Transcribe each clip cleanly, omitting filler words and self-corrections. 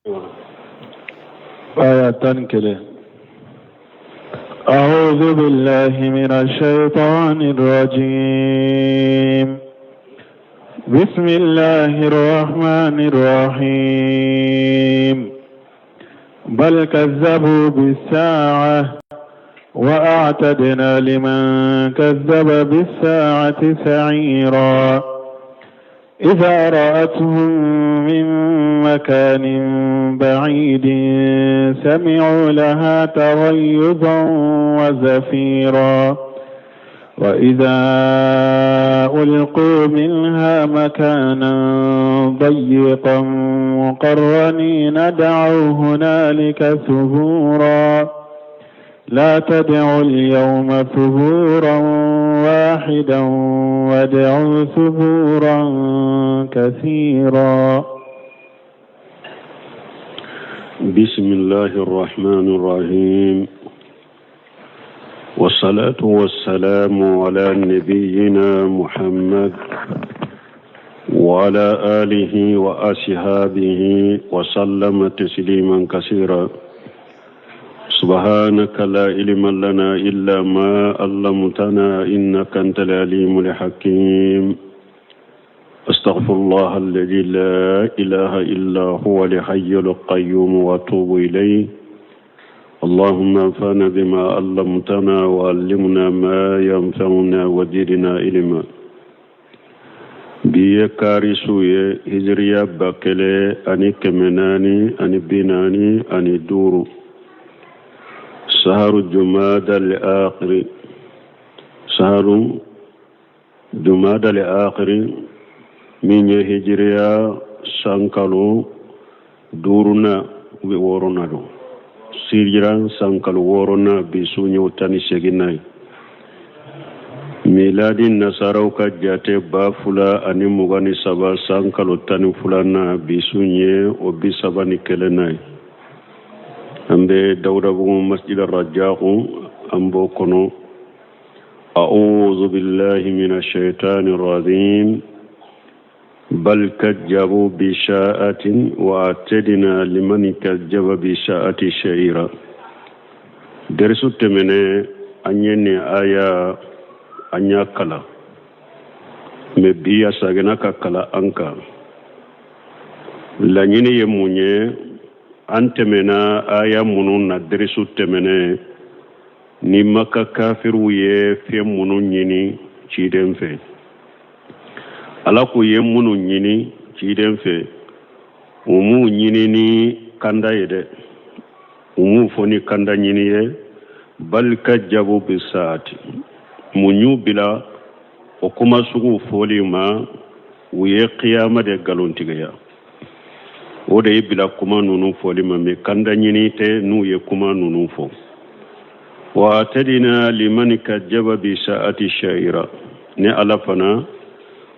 Aya 11. أعوذ بالله من الشيطان الرجيم بسم الله الرحمن الرحيم بل كذبوا بالساعة وأعتدنا لمن كذب بالساعة سعيرا إذا رأتهم من مكان بعيد سمعوا لها تغيظا وزفيرا وإذا ألقوا منها مكانا ضيقا مقرنين دعوا هنالك ثبورا لا تدعوا اليوم ثبورا واحدا وادعوا ثبورا كثيرا. بسم الله الرحمن الرحيم، والصلاة والسلام على نبينا محمد وعلى آله وأصحابه وسلم تسليما كثيرا. سبحانك لا علم لنا إلا ما علمتنا إنك أنت العليم الحكيم. أستغفر الله الذي لا إله إلا هو الحي القيوم وأتوب إليه. اللهم انفعنا بما علمتنا وعلمنا ما ينفعنا وزدنا علما. Bi ye kari su ye, hijiriya 1445, saharu jumada al-akhiri, saharu jumada al-akhiri min ye hijiriya sankalo duuruna u wɔɔrɔna don, sijira sankalo wɔɔrɔna, bi su ɲɛ 18na ye. Miladi nasaraw ka jate 2023 san kalo 12nan, bi su ye o 31nan ye. An bɛ Dawudabugu Masjid Rajaku, an b'o kɔnɔ. أعوذ بالله من الشيطان الرجيم. بل كذبوا بالساعة وأعتدنا لمن كذب بالساعة سعيرا. Derisu tɛmɛnen, an ye nin aya, an y'a kalan, mais bi a seginna ka kalan an kan. Laɲini ye mun ye? An tɛmɛna aya minnu na derisu tɛmɛnen, ni Maka kafiriw ye fɛn minnu ɲini ciden fɛ, Ala k'u ye minnu ɲini ciden fɛ, u m'u ɲini ni kanda ye dɛ, u m'u fɔ ni kanda ɲini ye. Bal kazzabu bisaati, mun y'u bila o kuma sugu fɔli ma? U ye kiyama de nkalontigiya, o de ye bila kuma ninnu fɔli ma, mais kanda ɲini tɛ n'u ye kuma ninnu fɔ. Wa atadina liman kajjaba bi saati sha'ira. Ne Ala fana,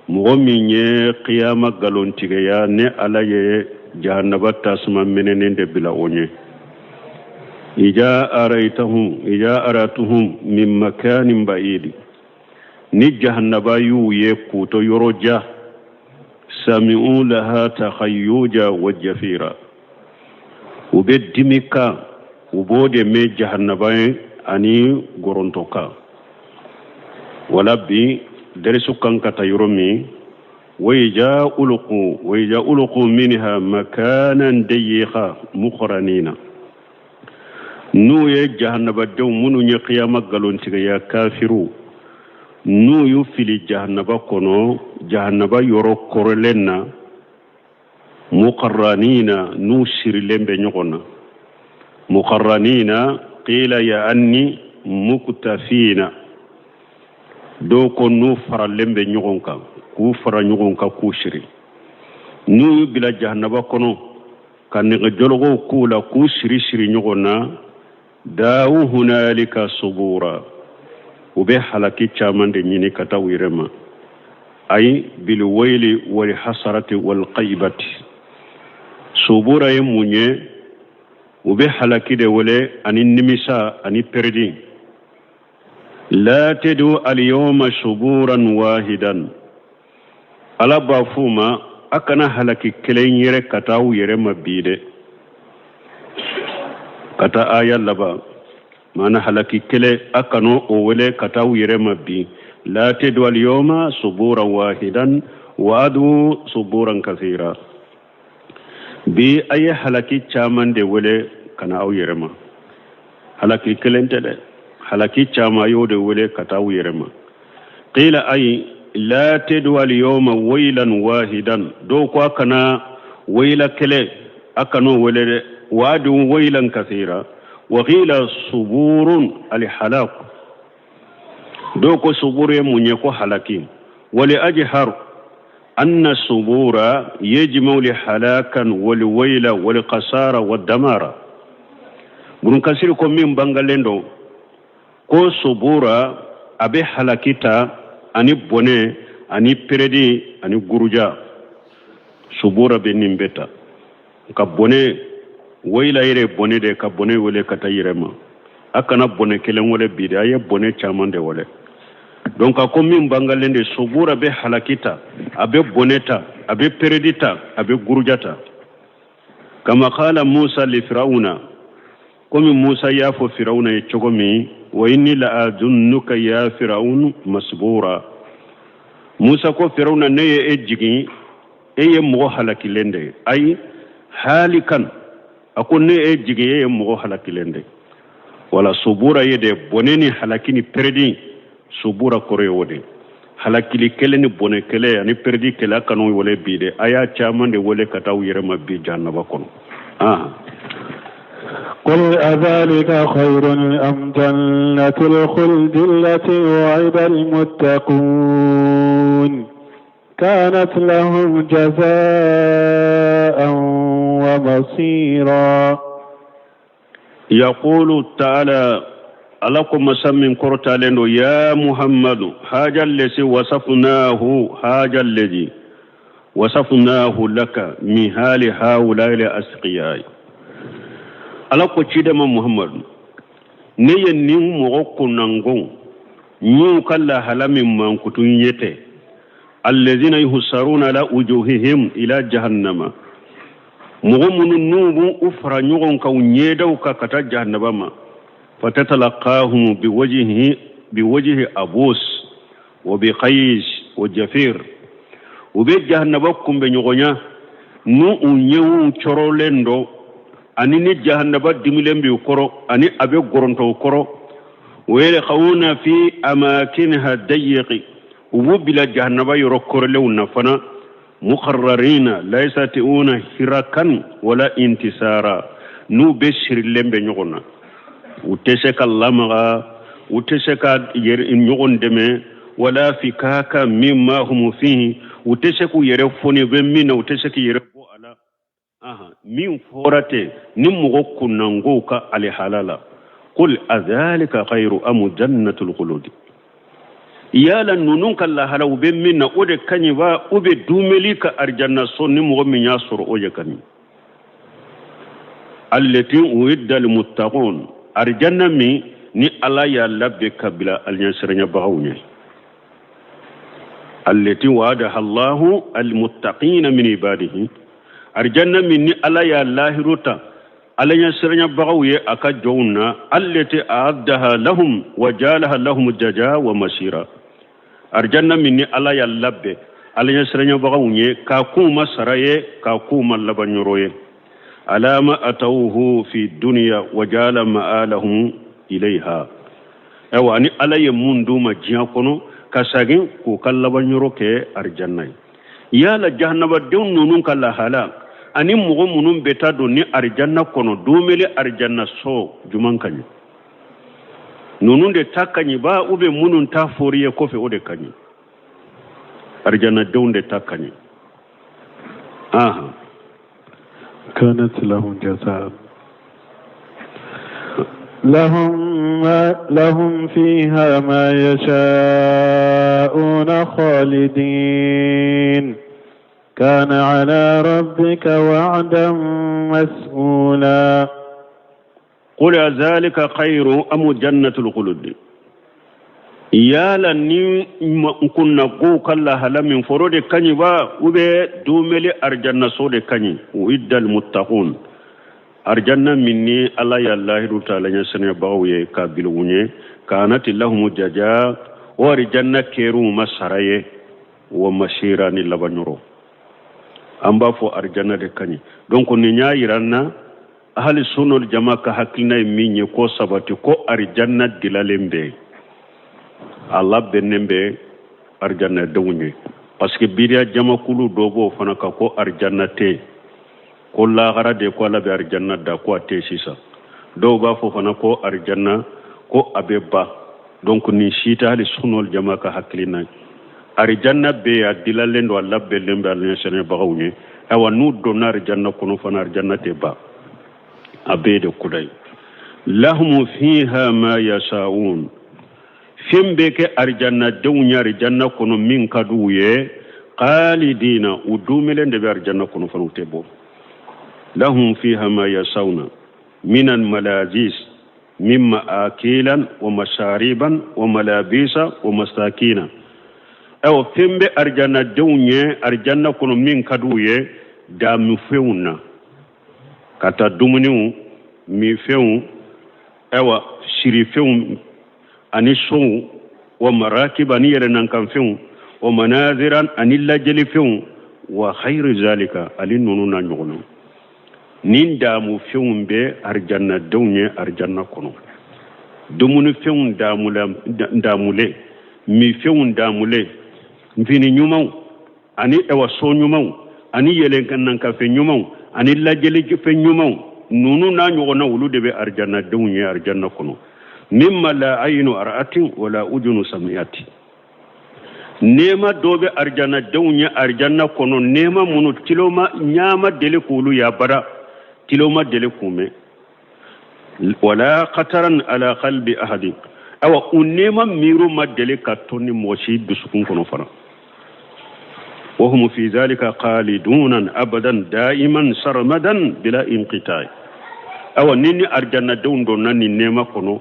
mɔgɔ min ye kiyama nkalontigiya, ne Ala ye jahannaba tasuma mɛnɛnen de bila o ɲɛ. Ija araitahum, ija aratuhum min makanin ba'idi, ni jahannaba y'u ye k'u to yɔrɔ jan, sami'u laha takhayyuja wa jafira, u bɛ dimi kan, u b'o de mɛn jahannaba ye ani gɔrɔntɔ kan. Wala bi derisu kan ka taa yɔrɔ min, wa ija ulqu, wa ija ulqu minha makanan dayyika muqranina, n'u ye jahannabadenw minnu ye kiyama nkalontigiya, kafiru, n'u y'u fili jahannaba kɔnɔ, jahannaba yɔrɔ kɔrɔlen na, muqarranina, n'u sirilen bɛ ɲɔgɔn na, muqarranina qila ya anni muktafina, dɔw ko n'u faralen bɛ ɲɔgɔn kan, k'u fara ɲɔgɔn kan k'u siri. N'u y'u bila jahannaba kɔnɔ ka nɛgɛjɔlɔkɔw k'u la k'u siri siri ɲɔgɔn na, da'u hunalika subura, u bɛ halaki caman de ɲini ka taa u yɛrɛ ma, ayi bilwayli wal hasarati wal qaibati. Subura ye mun ye? U bɛ halaki de wele ani nimisa ani pɛrɛdi. La tad'u al-yawma suburan wahidan, Ala b'a f'u ma: a kana halaki kelen yɛrɛ ka taa u yɛrɛ ma bi dɛ. Ka taa aya laban, maana halaki kelen a kana o wele ka taa aw yɛrɛ ma bi. La tadu alyawma suburan wahidan wa adu suburan kasira. Bi a ye halaki caman de wele ka na aw yɛrɛ ma. Halaki kelen tɛ dɛ, halaki caman a y'o de wele ka taa aw yɛrɛ ma. Qila ay la tadu alyawma waylan wahidan, dɔw ko a kana wayla kelen, a kan'o wele dɛ, wa adu waylan kasira. Wa qila suburun alhalak, dɔw ko suburu ye mun ye? Ko halaki. Wali ajhar anna subura yejmau li halakan wali wayla wali kasara wa damara. Bunu Kasiri ko min bangalen don ko subura a bɛ halaki ta ani bɔnɛ ani peredi ani guruja. Subura bɛ nin bɛɛ ta ka bɔnɛ, wayila yɛrɛ bɔnɛ de, ka bɔnɛ wele ka taa yɛrɛ ma. A kana bɔnɛ kelen wele bi de, a ye bɔnɛ caman de wele. Donc a ko min bangalen de, subura bɛ halaki ta, a bɛ bɔnɛ ta, a bɛ peredi ta, a bɛ guruja ta. Kama qala Musa li Firawuna, komi Musa y'a fɔ Firawuna ye cogo min, wa inni la adunnuka ya Firawun masbura. Musa ko Firawuna, ne ye e jigin, e ye mɔgɔ halakilen de ye. Ayi, halikan, a ko ne e jigin, e ye mɔgɔ halakilen de ye. Wala subura ye de bɔnɛ ni halaki ni peredi. Subura kɔrɔ ye o de, halakili kelen ni bɔnɛ kelen ani peredi kelen. A kan'o wele bi dɛ, a y'a caman de wele ka taa aw yɛrɛ ma bi jahanaba kɔnɔ. قل أذلك خير أم جنة الخلد التي وعد المتقون كانت لهم جزاء ومصيرا. يقول تعالى، ala ko masa min kɔrɔtalen don, ya Muhammadu, haja lesi wasafnahu, haja lezi wasafnahu laka min hali haulai la asqiyai. Ala ko cidema Muhammadu, ne ye nin mɔgɔ kunnangon ɲiw ka lahala min mankutu ɲɛ tɛ, allazina yuhsaruna ala wujuhihim ila jahannama, mɔgɔ minnu n'u b'u fara ɲɔgɔn kan u ɲɛdaw kan ka taa jahannaba ma, fatatalaqahum biwajhi abus wa biqais wa jafir, u bɛ jahannaba kunbɛ ɲɔgɔnya n'u u ɲɛw cɔrɔlen don, ani ni jahannaba dimilen b'u kɔrɔ, ani a bɛ gɔrɔntɔ u kɔrɔ. Wa yalqawna fi amakinha dayiqi, u b'u bila jahannaba yɔrɔ kɔrɔlenw na fana, muqarrarina la yastati'una hirakan wala intisara, n'u bɛ sirilen bɛ ɲɔgɔn na, u tɛ se ka lamaga, u tɛ se ka ɲɔgɔn dɛmɛ, wala fikaka mimma hum fihi, u tɛ se k'u yɛrɛ foni bɛ min na, u tɛ se k'u yɛrɛ bɔ a la. Min fɔra ten ni mɔgɔ kunnangow ka alihala la, qul adhalika khairu amu jannatul khuludi, yala ninnu ka lahala u bɛ min na, o de ka ɲi wa, u bɛ dumeli ka arijanna so ni mɔgɔ min y'a sɔrɔ, o de ka ɲi? Allati uidda lilmuttaqun, arijanna min ni Ala y'a labɛn ka bila aliɲɛsiranyabagaw ɲɛ, allati wa'adaha Allahu almuttaqina min ibadihi, arijanna min ni Ala y'a lahiru ta alaɲɛsiranyabagaw ye a ka jɔnw na, allati a'addaha lahum wa jalaha lahum jaja wa masira, arijanna min ni Ala y'a labɛn alaɲɛsiranyabagaw ye k'a k'u ma sara ye, k'a k'u ma labanyɔrɔ ye, alama atawuhu fi duniya wa jala ma'alahum ilayha. Ayiwa, ani Ala ye mun d'u ma diɲɛ kɔnɔ ka segin k'u ka labanyɔrɔ kɛ arijanna ye. Yala jahannabadenw ninnu ka lahala ani mɔgɔ minnu bɛ taa don ni arijanna kɔnɔ dumeli arijanna so, juman ka ɲi? Ninnu de ta ka ɲi ba, u bɛ minnu ta fori ye kɔfɛ, o de ka ɲi? Arijannadenw de ta ka ɲi. Aha. كانت لهم جزاء لهم ما لهم فيها ما يشاءون خالدين كان على ربك وعدا مسئولا. قل ذلك خير أم جنة الخلد، yala ni kunnagow ka lahala min fɔr'o de ka ɲi wa, u bɛ dumeli arijanna so de ka ɲi? Uidda almuttaqun, Arijanna min ni Ala y'a lahidu ta Ala ɲɛsiranɲɛbagaw ye k'a bila u ɲɛ, kanati lahumu jaja, o arijanna kɛr'u ma sara ye, wa masira ni labanyɔrɔ. An b'a fɔ arijanna de ka ɲi. Donc nin y'a yira an na ahali sunna wal jama ka hakilina ye min ye ko sabati ko arijanna dilalen bɛ, a labɛnnen bɛ arijannadenw ye. Parce que bidiya jamakulu dɔ b'o fana kan ko arijanna tɛ yen, ko lahara de ko Ala bɛ arijanna da, ko a tɛ sisan. Dɔw b'a fɔ fana ko arijanna ko a bɛ ban. Donc nin si tɛ ahali sunna wal jama ka hakilina ye. Arijanna bɛ yen, a dilalen don, a labɛnnen bɛ Ala ɲɛsiranɲɛbagaw ye. Ayiwa, n'u donna arijanna kɔnɔ fana, arijanna tɛ ban, a bɛ de kudayi. Lahumu fiha ma yashaun, fɛn bɛ kɛ arijannadenw ye arijanna kɔnɔ min ka di u ye, khalidina, u duumɛlen de bɛ arijanna kɔnɔ fana, u tɛ bɔ. Lahum fiha ma yashauna minan malazis min ma'akilan wa mashariban wa malabisa wa masakina. Ayiwa, fɛn bɛ arijannadenw ye arijanna kɔnɔ min ka di u ye daamufɛnw na, ka taa dumuniw, minfɛnw, ayiwa sirifɛnw ani sow, wa marakib ani yɛlɛnankanfɛnw, wa manaziran ani lajɛlifɛnw, wa khayri zalika ani ninnu na ɲɔgɔn na. Nin daamufɛnw bɛ arijannadenw ye arijanna kɔnɔ. Dumunifɛnw daamulen, minfɛnw daamulen, fini ɲumanw ani ɛwa so ɲumanw ani yɛlɛnkanfɛn ɲumanw ani lajɛlifɛn ɲumanw, ninnu n'a ɲɔgɔnna olu de bɛ arijannadenw ye arijanna kɔnɔ. Mimma la ayinu ra'atin wala ujunu sami'ati. Nɛɛma dɔ bɛ arijannadenw ye arijanna kɔnɔ, nɛɛma minnu tiloma ɲa ma deli k'olu ye abada, tilo ma deli k'u mɛn. Wala khataran ala qalbi ahadi. Awa, u nɛɛma miiro ma deli ka to ni mɔgɔ si dusukun kɔnɔ fana. Wahum fi zalika khaliduna abadan daiman sarmadan bila inqita'i. Awa, ni arijannadenw donna nin nɛɛma kɔnɔ,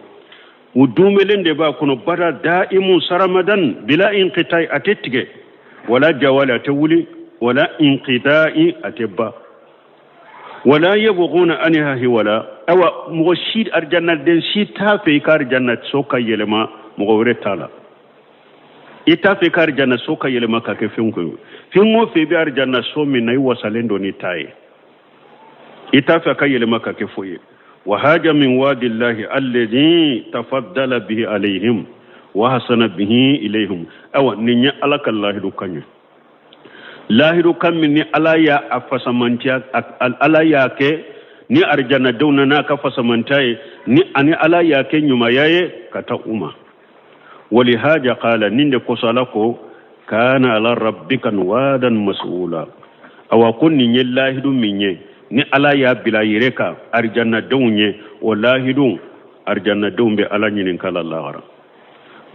u duumɛlen de b'a kɔnɔ bada, daimu saramadan bila inqita'i, a tɛ tigɛ, wala jawali a tɛ wuli, wala inqita'i a tɛ ban, wala yabghuna anha hiwala. Awa, mɔgɔ si, arijannaden si t'a fɛ i ka arijanna so ka yɛlɛma mɔgɔ wɛrɛ t'a la. I t'a fɛ i ka arijanna so ka yɛlɛma ka kɛ fɛn ko ye. Fɛn o fɛn i bɛ arijanna so min na, i wasalen don n'i ta ye, i t'a fɛ a ka yɛlɛma ka kɛ foyi ye. Wa haja min wadillahi alladhi tafaddala bihi alayhim wa hasana bihi ilayhim. Awa, nin ye Ala ka lahidu kan ye, lahidu kan min ni Ala y'a a fasamantiya, Ala y'a kɛ ni arijannadenw na n'a ka fasamantiya ye, ni ani Ala y'a kɛ ɲumanya ye ka taa u ma. Walihaja qala, nin de kosɔn Ala ko kana ala rabbika wadan mas'ula. Awa, ko nin ye lahidu min ye ni Ala y'a bila yɛrɛ kan arijannadenw ye, o lahidu arijannadenw bɛ Ala ɲininka la lahara.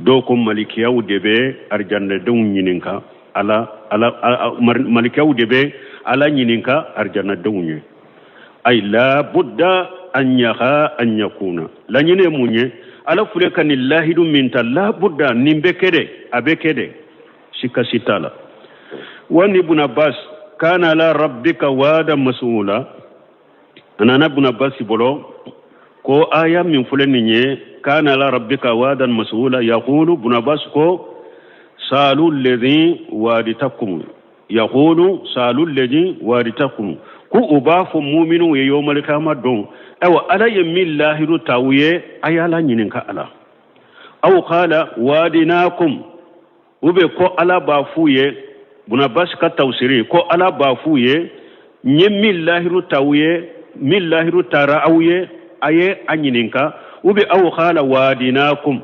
Dɔw ko malikiyaw de bɛ arijannadenw ɲininka Ala, Ala, malikiyaw de bɛ Ala ɲininka arijannadenw ye. Ay la budda an yaha an yakuna. Laɲini ye mun ye? Ala filɛ ka nin lahidu min ta, la budda nin bɛ kɛ dɛ, a bɛ kɛ dɛ, sika si t'a la. Wa ni ibn Abbas kana ala rabbika wada mas'ula. A nana ibn Abbas bolo ko aya min filɛ nin ye, kana ala rabbika wadan mas'ula, yaqulu ibn Abbas ko salu alladhi waditakum, yaqulu salu alladhi waditakum, ko u b'a fɔ muminuw ye yawmal qiyamah don, ayiwa Ala ye min lahidu ta u ye, a y'Ala ɲininka a la. Aw qala wadinakum, u bɛ ko Ala b'a f'u ye, Ibn Abbas ka tafsiri ko Ala b'a f'u ye, n ye min lahidu ta u ye, min lahidu tara aw ye, a ye a ɲininka. U bɛ aw qala wadinakum,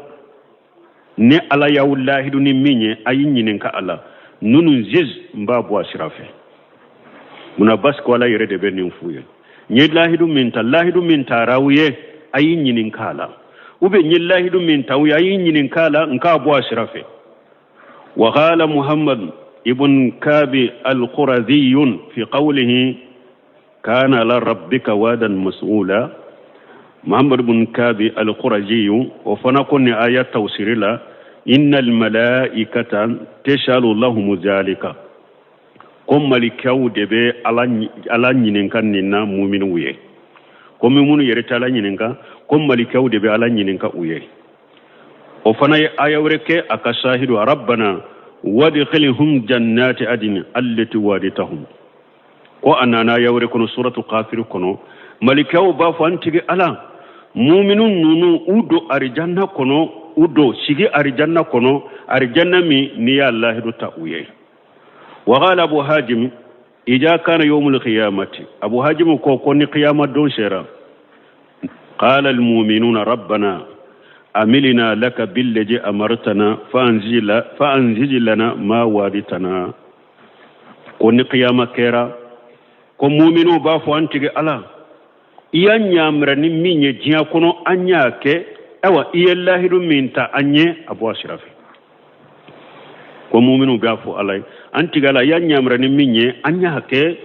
ni Ala y'aw lahidu ni min ye, a y'i ɲininka a la. Nunu ziz, n b'a bɔ a sira fɛ. Ibn Abbas ko Ala yɛrɛ de bɛ nin f'u ye, n ye lahidu min ta, lahidu min tara aw ye, a y'i ɲininka a la. U bɛ n ye lahidu min ta aw ye, a y'i ɲininka a la, n k'a bɔ a sira fɛ. Wa qala Muhammad ibn Kabi al-Qurazi fi qawlihi kana ala rabbika wadan mas'ula. Muhammad ibn Kabi al-Qurazi o fana ko nin aya tafsiri la, innal malaikata tashalu lahum zalika, ko malikaw de bɛ Ala ɲininka nin na muminuw ye. Ko minnu yɛrɛ tɛ Ala ɲininka, ko malikaw de bɛ Ala ɲininka u ye. O fana ye aya wɛrɛ kɛ a ka sahidu, rabbana wadkhilhum jannati adin allati waditahum. Ko a nana aya wɛrɛ kɔnɔ, suratu kafiri kɔnɔ, malikaw b'a fɔ an tigi Ala, muminu ninnu u don arijanna kɔnɔ, u don sigi arijanna kɔnɔ, arijanna min n'i y'a lahidu ta u ye. Wa qala Abu Hajim ija kana yawmul qiyamati, Abu Hajim ko ni qiyama don sera, qala al mu'minuna rabbana amilina laka billazi amartana fa anzil lana ma waditana. Ko ni qiyama kɛra, ko muminu b'a fɔ an tigi Ala, i y'a ɲamira ni min ye diɲɛ kɔnɔ, an y'a kɛ. Ayiwa, i ye lahidu min ta an ye, a bɔ a sira fɛ. Ko muminu b'a fɔ Ala ye, an tigi Ala, i y'a ɲamira ni min ye, an y'a kɛ.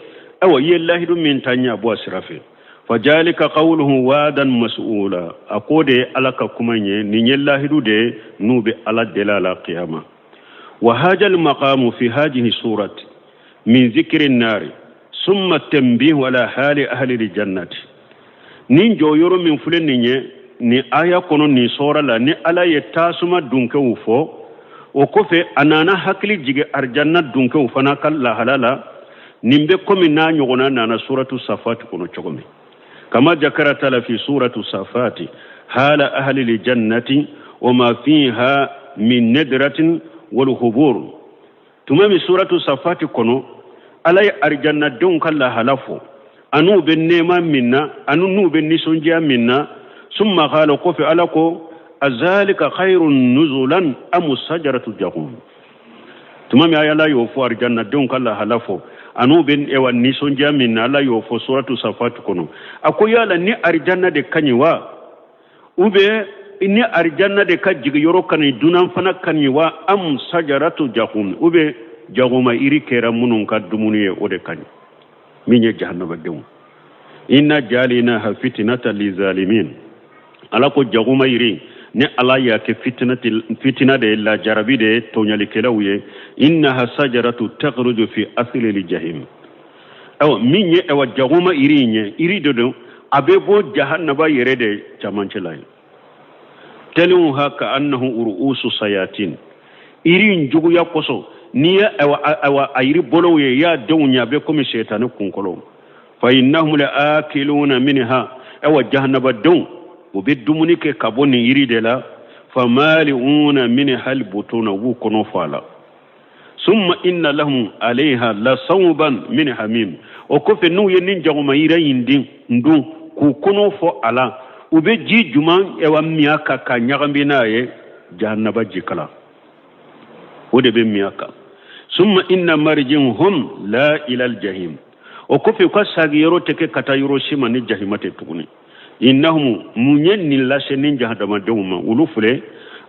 Ayiwa, i ye lahidu min ta an ye, a bɔ a sira fɛ. Fajalika qawluhu wadan mas'ula. A ko de ye Ala ka kuma ye, nin ye lahidu de ye n'u bɛ Ala deli a la qiyama. Wa haja al-maqamu fi hadhihi surati min zikri an-nari summa tanbihu ala hali ahli al-jannati. Nin jɔyɔrɔ min filɛ nin ye nin aya kɔnɔ, nin sɔra la, ni Ala ye tasuma dunkew fɔ, o kɔfɛ a nana hakili jigin arijanna dunkew fana ka lahala la. Nin bɛ komi n'a ɲɔgɔnna nana suratu Safati kɔnɔ cogo min, kama jakara tala fi suratu Safati hala ahli ljannati wa ma fiha min nedratin wal hubur. Tuma min suratu Safati kɔnɔ, Ala ye arijannadenw ka lahala fɔ, an'u bɛ nɛɛma min na, anu n'u bɛ nisɔndiya min na. Summa qala, kɔfɛ Ala ko azalika khairun nuzulan amu sajaratu jaqum. Tuma min Ala y'o fɔ, arijannadenw ka lahala fɔ, an'u bɛ ewa nisɔndiya min na, Ala y'o fɔ suratu Safati kɔnɔ. A ko yala ni arijanna de ka ɲi wa, ou bien ni arijanna de ka jigi yɔrɔ ka ɲi, dunan fana ka ɲi wa, am sajaratu jaqum, ou bien jagoma iri kɛra minnu ka dumuni ye, o de ka ɲi, min ye jahannabadenw. Inna jalinaha fitinata lizalimin. Ala ko jagoma yiri ni Ala y'a kɛ fitina de ye, lajarabi de ye tɔɲalikɛlaw ye. Innaha sajaratu takhruju fi asli jahim. Awa, min ye awa jagoma yiri in ye, yiri de don, a bɛ bɔ jahannaba yɛrɛ de camancɛ la ye. Taliuha ka annahu ru'usu sayatin. Yiri in juguya kosɔn, n'i ye awa a yiri bolow ye, i y'a denw ye, a bɛ komi sɛtanɛ kunkolo. Fa innahum la akiluna minha. Awa, jahannabadenw u bɛ dumuni kɛ ka bɔ nin yiri de la. Famali'una minha albutuna, u b'u kɔnɔ fɔ a la. Summa inna lahum alayha la sawban min hamim. O kɔfɛ, n'u ye nin jagoma yiri in din dun k'u kɔnɔ fɔ a la, u bɛ ji juman awa min a kan ka ɲagami n'a ye, jahannaba jikala, o de bɛ min a kan. Summa inna marjihum la ila aljahim. O kɔfɛ, u ka sagi yɔrɔ tɛ kɛ ka taa yɔrɔ si ma ni jahima tɛ tuguni. Innahum, mun ye nin lase ni jahadamadenw ma? Olu filɛ,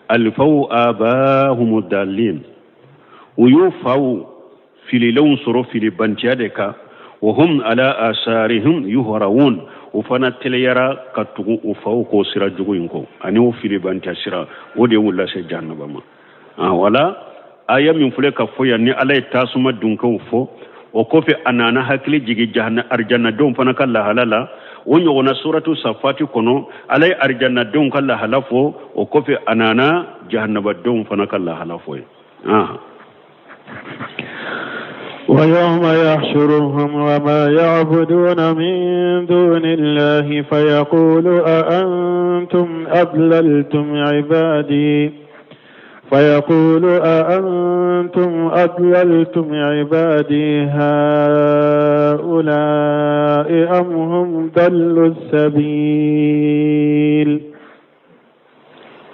alfaw abahum dalin, u y'u faw fililenw sɔrɔ filibantiya de kan. Wa hum ala asarihim yuhrawun, u fana teliyara ka tugu u faw k'o sira jugu in kɔ, ani o filibantiya sira, o de y'u lase jahannaba ma. Wala aya min filɛ ka fɔ yan, ni Ala ye tasuma dunkew fɔ, o kɔfɛ a nana hakili jigi jahanna arijannadenw fana ka lahala la. O ɲɔgɔnna suratu Safati kɔnɔ, Ala ye arijannadenw ka lahala fɔ, o kɔfɛ a nana jahannabadenw fana ka lahala fɔ ye. ويوم يحشرهم وما يعبدون من دون الله فيقول أأنتم أضللتم عبادي فيقول أأنتم أضللتم عبادي هؤلاء أم هم ضلوا السبيل؟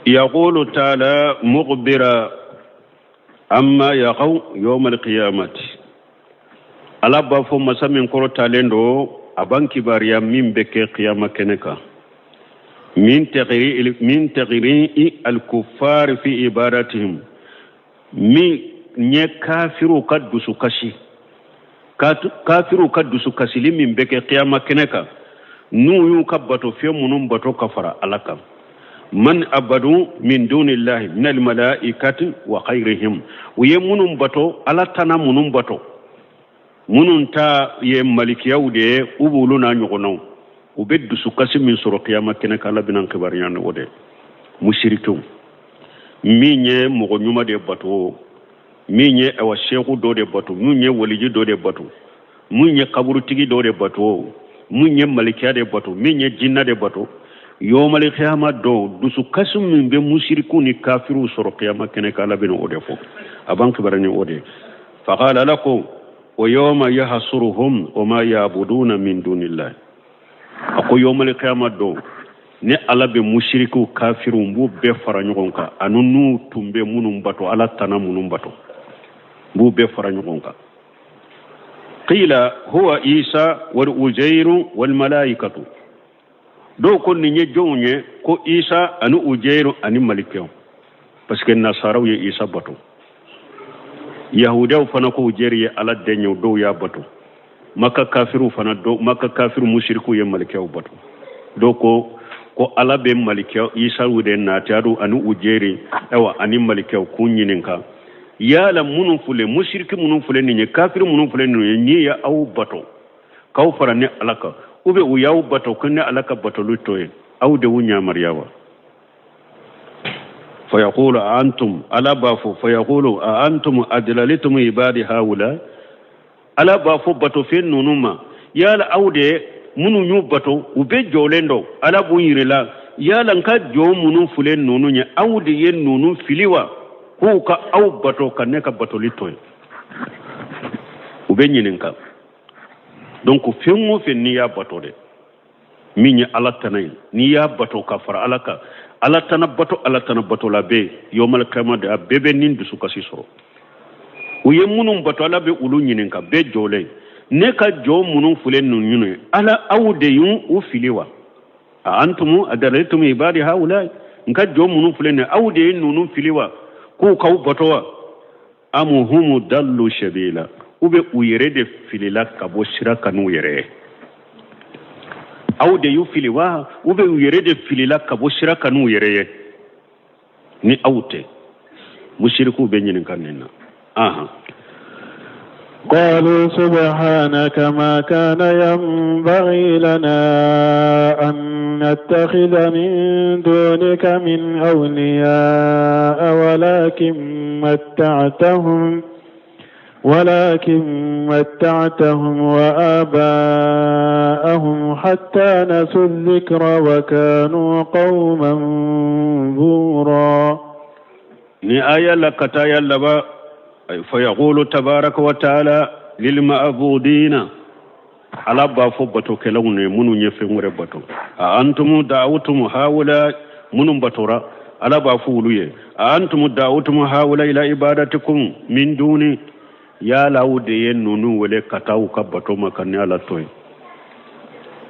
يقول تعالى مخبرا عما يقع يوم القيامة. Ala b'a fɔ, masa min kɔrɔtalen don, a b'an kibaruya min bɛ kɛ kiyama kɛnɛ kan, min tagiri alkufari fi ibadatihim, min ye kafiruw ka dusukasi, kafiruw ka dusukasili min bɛ kɛ kiyama kɛnɛ kan, n'u y'u ka bato fɛn minnu bato ka fara Ala kan, man abadu min dunillahi min almalaikati wa ghayrihim, u ye minnu bato, Ala tana minnu bato, minnu ta ye malikiyaw de ye, u b'olu n'a ɲɔgɔnnaw. U bɛ dusukasi min sɔrɔ kiyama kɛnɛ kan, Ala bɛna an kibaruya ni o de musirikiw min ye mɔgɔ ɲuman de bato, min ye awa seku dɔ de bato, min ye waliji dɔ de bato, min ye kaburutigi dɔ de bato, min ye malikiya de bato, min ye jinna de bato, yomali kiyama don dusukasi min bɛ musirikiw ni kafiriw sɔrɔ kiyama kɛnɛ kan, Ala bɛna o de fɔ, a b'an kibaruya ni o de ye. Faqala, Ala ko wa yawma yahsuruhum wa ma yabuduna min dunillahi, a ko yomali kiyama don ne Ala bɛ musirikiw kafiriw n b'u bɛɛ fara ɲɔgɔn kan, ani n'u tun bɛ minnu bato, Ala tana minnu bato, n b'u bɛɛ fara ɲɔgɔn kan. Qila huwa Isa wal Ujairu wal malaikatu, dɔw ko nin ye jɔnw ye? Ko Isa ani Ujairu ani malikɛw, parce que nasaraw ye Isa bato, yahudiyaw fana ko Ujairu ye Ala den ye, dɔw y'a bato, Maka kafiriw fana, dɔw Maka kafiri musirikiw ye malikɛw bato. Dɔw ko Ala bɛ malikɛ Isa de nati adu ani Ujeri, ayiwa, ani malikɛw k'u ɲininka yala minnu filɛ, musiriki minnu filɛ nin ye, kafiri minnu filɛ nin ye, ni ye aw bato k'aw fara ne Ala kan, ou bien u y'aw bato ko ne Ala ka batoli to ye, aw de y'u yamaruya wa? Fayaqulu a antum, Ala b'a fɔ fayaqulu a antum adlaltum ibadi haula, Ala b'a fɔ batofɛn ninnu ma, yala aw de minnu y'u bato, u bɛɛ jɔlen don, Ala b'u yirila, yala n ka jɔn minnu filɛ ninnu ye, aw de ye ninnu fili wa, k'u ka aw bato ka ne ka batoli to ye? U bɛ ɲininka. Donc fɛn o fɛn n'i y'a bato de min ye Ala tana ye, n'i y'a bato ka fara Ala kan, Ala tana bato, Ala tana bato la bɛ yomal kiyama de, a bɛɛ bɛ nin dusukasi sɔrɔ. U ye minnu bato, Ala bɛ olu ɲininka bɛɛ jɔlen, ne ka jɔn minnu filɛ ninnu ye, Ala, aw de y'u u fili wa? A antum adlaltum ibadi haula, n ka jɔn minnu filɛ nin, aw de ye ninnu fili wa, k'u k'aw bato wa? Am humu dallu sabila, u bɛ u yɛrɛ de filila ka bɔ sira kan n'u yɛrɛ ye? Aw de y'u fili wa, u bɛ u yɛrɛ de filila ka bɔ sira kan n'u yɛrɛ ye? Ni aw tɛ, musirikuw bɛ ɲininka nin na. Ahan. قالوا سبحانك ما كان ينبغي لنا أن نتخذ من دونك من أولياء ولكن متعتهم وآباءهم حتى نسوا الذكر وكانوا قوما بورا. Ni aya la kata ya laba, fayaqulu tabaraka wa taala lilma'budina, Ala b'a fɔ batokɛlaw ne minnu ye fɛn wɛrɛ bato, a antum da'awtum haula, minnu batora, Ala b'a fɔ olu ye, a antum da'awtum haula ila ibadatikum min duni, yala aw de ye ninnu wele ka taa u ka bato ma ka ni Ala to ye?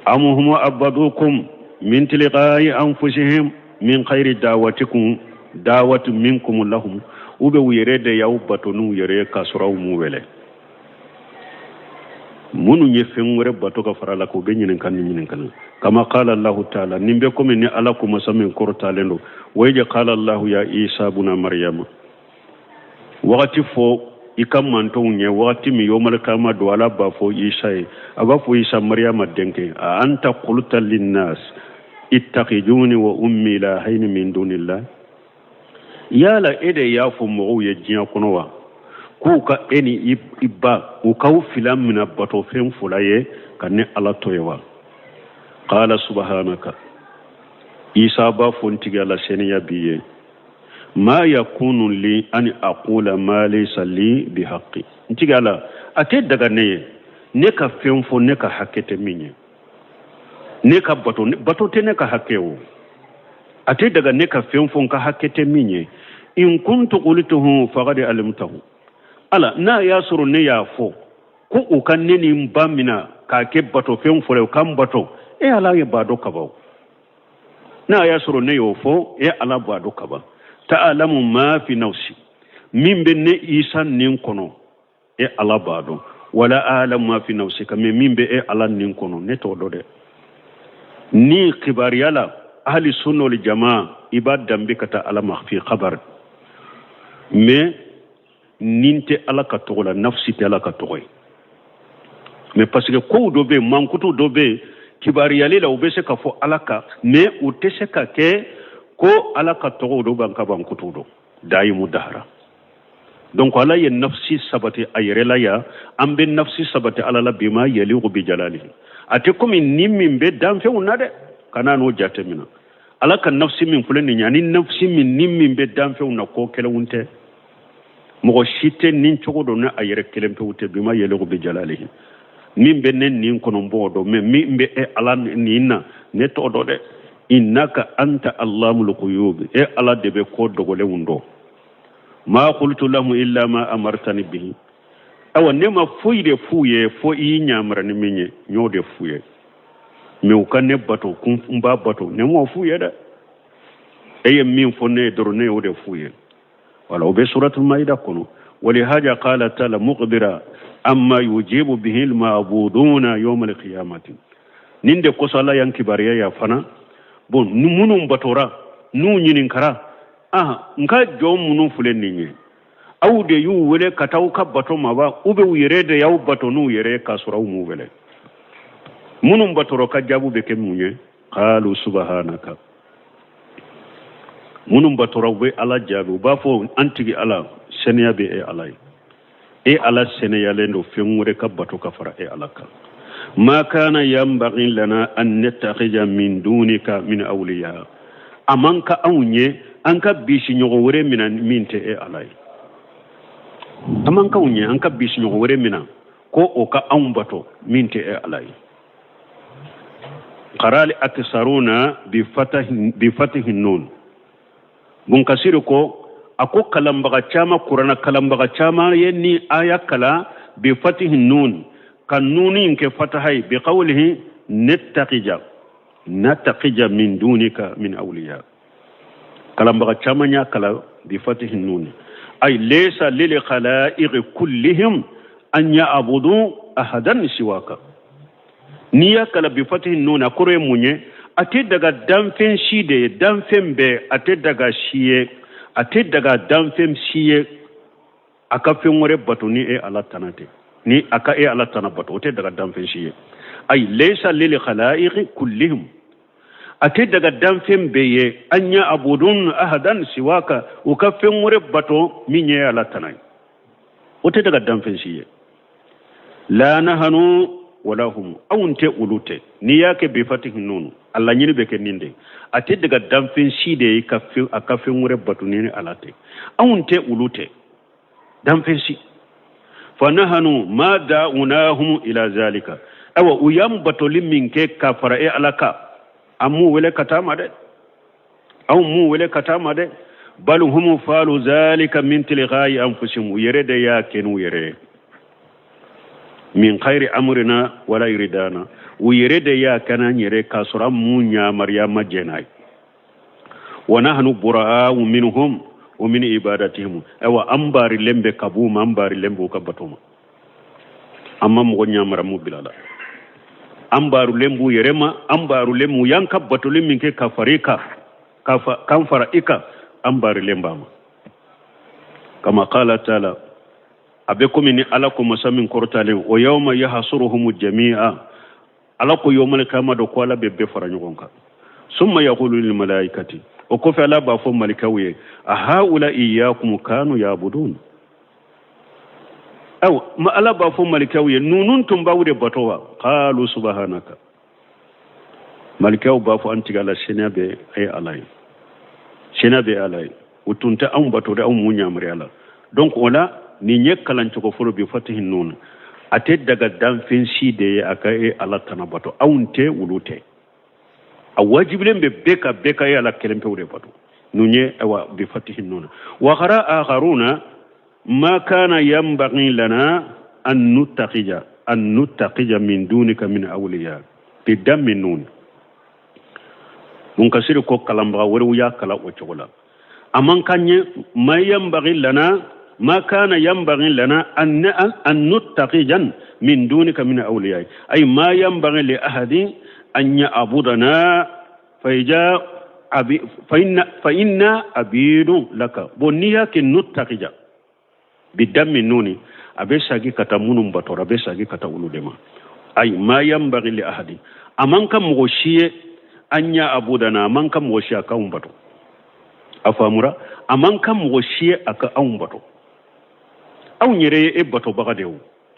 Am hum abadukum min tilqai anfusihim min khayri da'watikum da'watu minkum lahum, u bɛ u yɛrɛ de y'aw bato n'u yɛrɛ ye k'a sɔrɔ aw m'u wele? Minnu ye fɛn wɛrɛ bato ka fara la k'u bɛ ɲininka ni ɲininka na. Kama qala Allahu taala, nin bɛ komi ni Ala ko masa min kɔrɔtalen don, wa ij qala Allahu ya Isa buna Maryama, wagati fɔ i ka mantɔnw ye, wagati min yomal kama don, Ala b'a fɔ Isa ye, a b'a fɔ Isa Mariyama denkɛ, a anta qulta linnas ittakhiduni wa ummi ilahayni min dunillah, yala e de y'a fɔ mɔgɔw ye diɲɛ kɔnɔ wa, k'u ka e ni i ba u k'aw fila minɛ batofɛn fila ye ka ne Ala to ye wa? Qala subhanaka, Isa b'a fɔ, n tigi Ala, seniya b'i ye, ma yakunu li an aqula ma laysa li bihaqqi, n tigi Ala, a tɛ daga ne ye ne ka fɛn fɔ ne ka hakɛ tɛ min ye, ne ka bato, bato tɛ ne ka hakɛ o, a tɛ daga ne ka fɛn fɔ n ka hakɛ tɛ min ye. In kuntu qultuhu faqad alimtahu, Ala, n'a y'a sɔrɔ ne y'a fɔ ko u ka ne ni n ba mina k'a kɛ batofɛn fɔlɔ ye, u ka n bato, e Ala ye b'a dɔn kaban. N'a y'a sɔrɔ ne y'o fɔ, e Ala b'a dɔn kaban. Ta'lamu ma fi nafsi, min bɛ ne Isa nin kɔnɔ, e Ala b'a dɔn. Wala a'lamu ma fi nafsika, mais min bɛ e Ala nin kɔnɔ, ne t'o dɔn dɛ. Ni kibaruya la, ahli sunna wal jamaa, i b'a danbe ka taa Ala ma fi khabar, mais nin tɛ Ala ka tɔgɔ la, nafsi tɛ Ala ka tɔgɔ ye. Mais parce que kow dɔ bɛ yen, mankutu dɔ bɛ yen, Kibaruyali la u bɛ se ka fɔ Ala kan, mais u tɛ se ka kɛ ko Ala ka tɔgɔw don, ban ka mankutu don dayimu dahara. Donc Ala ye nafsi sabati a yɛrɛ la yan, an bɛ nafsi sabati Ala la bima yaliqu bi jalalihi. A tɛ komi ni min bɛ danfɛnw na dɛ, kana n'o jate minɛ. Ala ka nafsi min filɛ nin ye, ani nafsi min ni min bɛ danfɛnw na, ko kelenw tɛ. Mɔgɔ si tɛ nin cogo dɔn ni a yɛrɛ kelen pewu tɛ, bima yaliqu bi jalalihi. Min bɛ ne nin kɔnɔ n b'o dɔn, mais min bɛ e Ala nin na, ne t'o dɔn dɛ. Innaka anta allamul ghuyub, e Ala de bɛ ko dogolenw dɔn. Ma qultu lahum illa ma amartani bihi, awa ne ma foyi de f'u ye fo i y'i ɲamara ni min ye, n y'o de f'u ye. Mais u ka ne bato, kun n b'a bato, ne m'o f'u ye dɛ. E ye min fɔ ne ye dɔrɔn, ne y'o de f'u ye. Wala o bɛ suratul maida kɔnɔ. Walihaja qala taala muqbira amma yujibu bihi almabuduna yawma alqiyamati. Nin de kosɔn Ala y'an kibaruya ya fana. Bon, minnu batora n'u ɲininkara, ah, n ka jɔn minnu filɛ nin ye, aw de y'u wele ka taa aw ka bato ma wa, ou bien u yɛrɛ de y'aw bato n'u yɛrɛ ye k'a sɔrɔ aw m'u wele? Minnu batora ka jaabu bɛ kɛ mun ye? Qalu subhanaka. Minnu batora u bɛ Ala jaabi, u b'a fɔ an tigi Ala, seniya bɛ e Ala ye, e Ala seniyalen don fɛn wɛrɛ ka bato ka fara e Ala kan. Ma kana yanbaghi lana an nattakhidha min dunika min awliya, a man ka anw ye an ka bisi ɲɔgɔn wɛrɛ mina min tɛ e Ala ye. A man ka anw ye an ka bisi ɲɔgɔn wɛrɛ mina ko o ka anw bato min tɛ e Ala ye. Qara'al aktharuna bi fatihi nun. Bun Kasiri ko a ko kalanbaga caman, kurana kalanbaga caman ye ni aya kalan bi fatihi nun, ka nuni in kɛ fataha ye, bi qawlihi nattaqija, nattaqija min dunika min awliya. Kalanbaga caman y'a kalan bi fatihi nun, ay laysa lil khalaiqi kullihim an ya'budu ahadan siwaka. N'i y'a kalan bi fatihi nun, a kɔrɔ ye mun ye? A tɛ daga danfɛn si de ye, danfɛn bɛɛ a tɛ daga si ye, a tɛ daga danfɛn si ye a ka fɛn wɛrɛ bato ni e Ala tana tɛ, ni a ka e Ala tana bato, o tɛ daga danfɛn si ye. Ay laysa lil khalaiqi kullihim, a tɛ daga danfɛn bɛɛ ye an ya'budun ahadan siwaka, u ka fɛn wɛrɛ bato min ye Ala tana ye, o tɛ daga danfɛn si ye. La nahanu wala hum, anw tɛ olu tɛ. N'i y'a kɛ bi fatihi nun, a laɲini bɛ kɛ nin de, a tɛ daga danfɛn si de ye a ka fɛn wɛrɛ bato ni Ala tɛ, anw tɛ olu tɛ, danfɛn si. Fa nahanu ma da'unahum ila zalika, awa u y'an batoli min kɛ ka fara e Ala kan, an m'u wele ka taa ma dɛ, anw m'u wele ka taa ma dɛ. Bal hum faalu zalika min tilqa'i anfusihim, u yɛrɛ de y'a kɛ n'u yɛrɛ ye. Min khayri amrina wala yuridana, u yɛrɛ de y'a kɛ n'an yɛrɛ k'a sɔrɔ an m'u yamaruya ma jɛn n'a ye. Wa nahnu bura'u minhum wa min ibadatihim, awa an baarilen bɛ ka b'u ma, an baarilen b'u ka bato ma, an ma mɔgɔ yamaruya m'u bila la, an baarulen b'u yɛrɛ ma, an baarulen b'u y'an ka batoli min kɛ ka fara i kan, k'an fara i kan, an baarilen b'a ma. Kama qala taala, a bɛ komi ni Ala ko masa min kɔrɔtalen, o yawma yahsuruhum jami'a, Ala ko yawmal qiyama dɔ ko Ala bɛ bɛɛ fara ɲɔgɔn kan. Summa yaqulu lil malaikati, o kɔfɛ Ala b'a fɔ malikaw ye, a haula iyyakum kanu ya'budun. Awa ma Ala b'a fɔ malikaw ye, ninnu tun b'aw de bato wa? Qalu subhanaka, malikaw b'a fɔ an tigi Ala, seniya bɛ e Ala ye, seniya bɛ Ala ye, u tun tɛ anw bato dɛ, anw m'u yamaruya la. Donc o la nin ye kalancogo fɔlɔ bi fatihi nun, a tɛ daga danfɛn si de ye a ka e Ala tana bato, anw tɛ olu tɛ, a wajibilen bɛ bɛɛ ka bɛɛ ka e Ala kelen pewu de bato. Nun ye awa bi fatihi nun. Wa qara akharuna ma kana yanbaghi lana an nuttaqija, an nuttaqija min dunika min awliya bi dammi nun. Mun kasiri ko kalanbaga wɛrɛw y'a kalan o cogo la. A man kan ye ma yanbaghi lana, ma kana yanbaghi lana an nuttaqijan min dunika min awliya, ay ma yanbaghi li ahadin an ya'budana fa abi fa inna abidu laka. Bon n'i y'a kɛ nuttaqija bi dammi nuni, a bɛ sagi ka taa minnu batora, a bɛ sagi ka taa olu de ma. Ay ma yanbaghi li ahadin, A man kan mɔgɔ si ye an ya'budana, a man kan mɔgɔ si a k'anw bato. A faamura? A man kan mɔgɔ si ye a ka anw bato. Anw yɛrɛ ye e batobaga de ye o,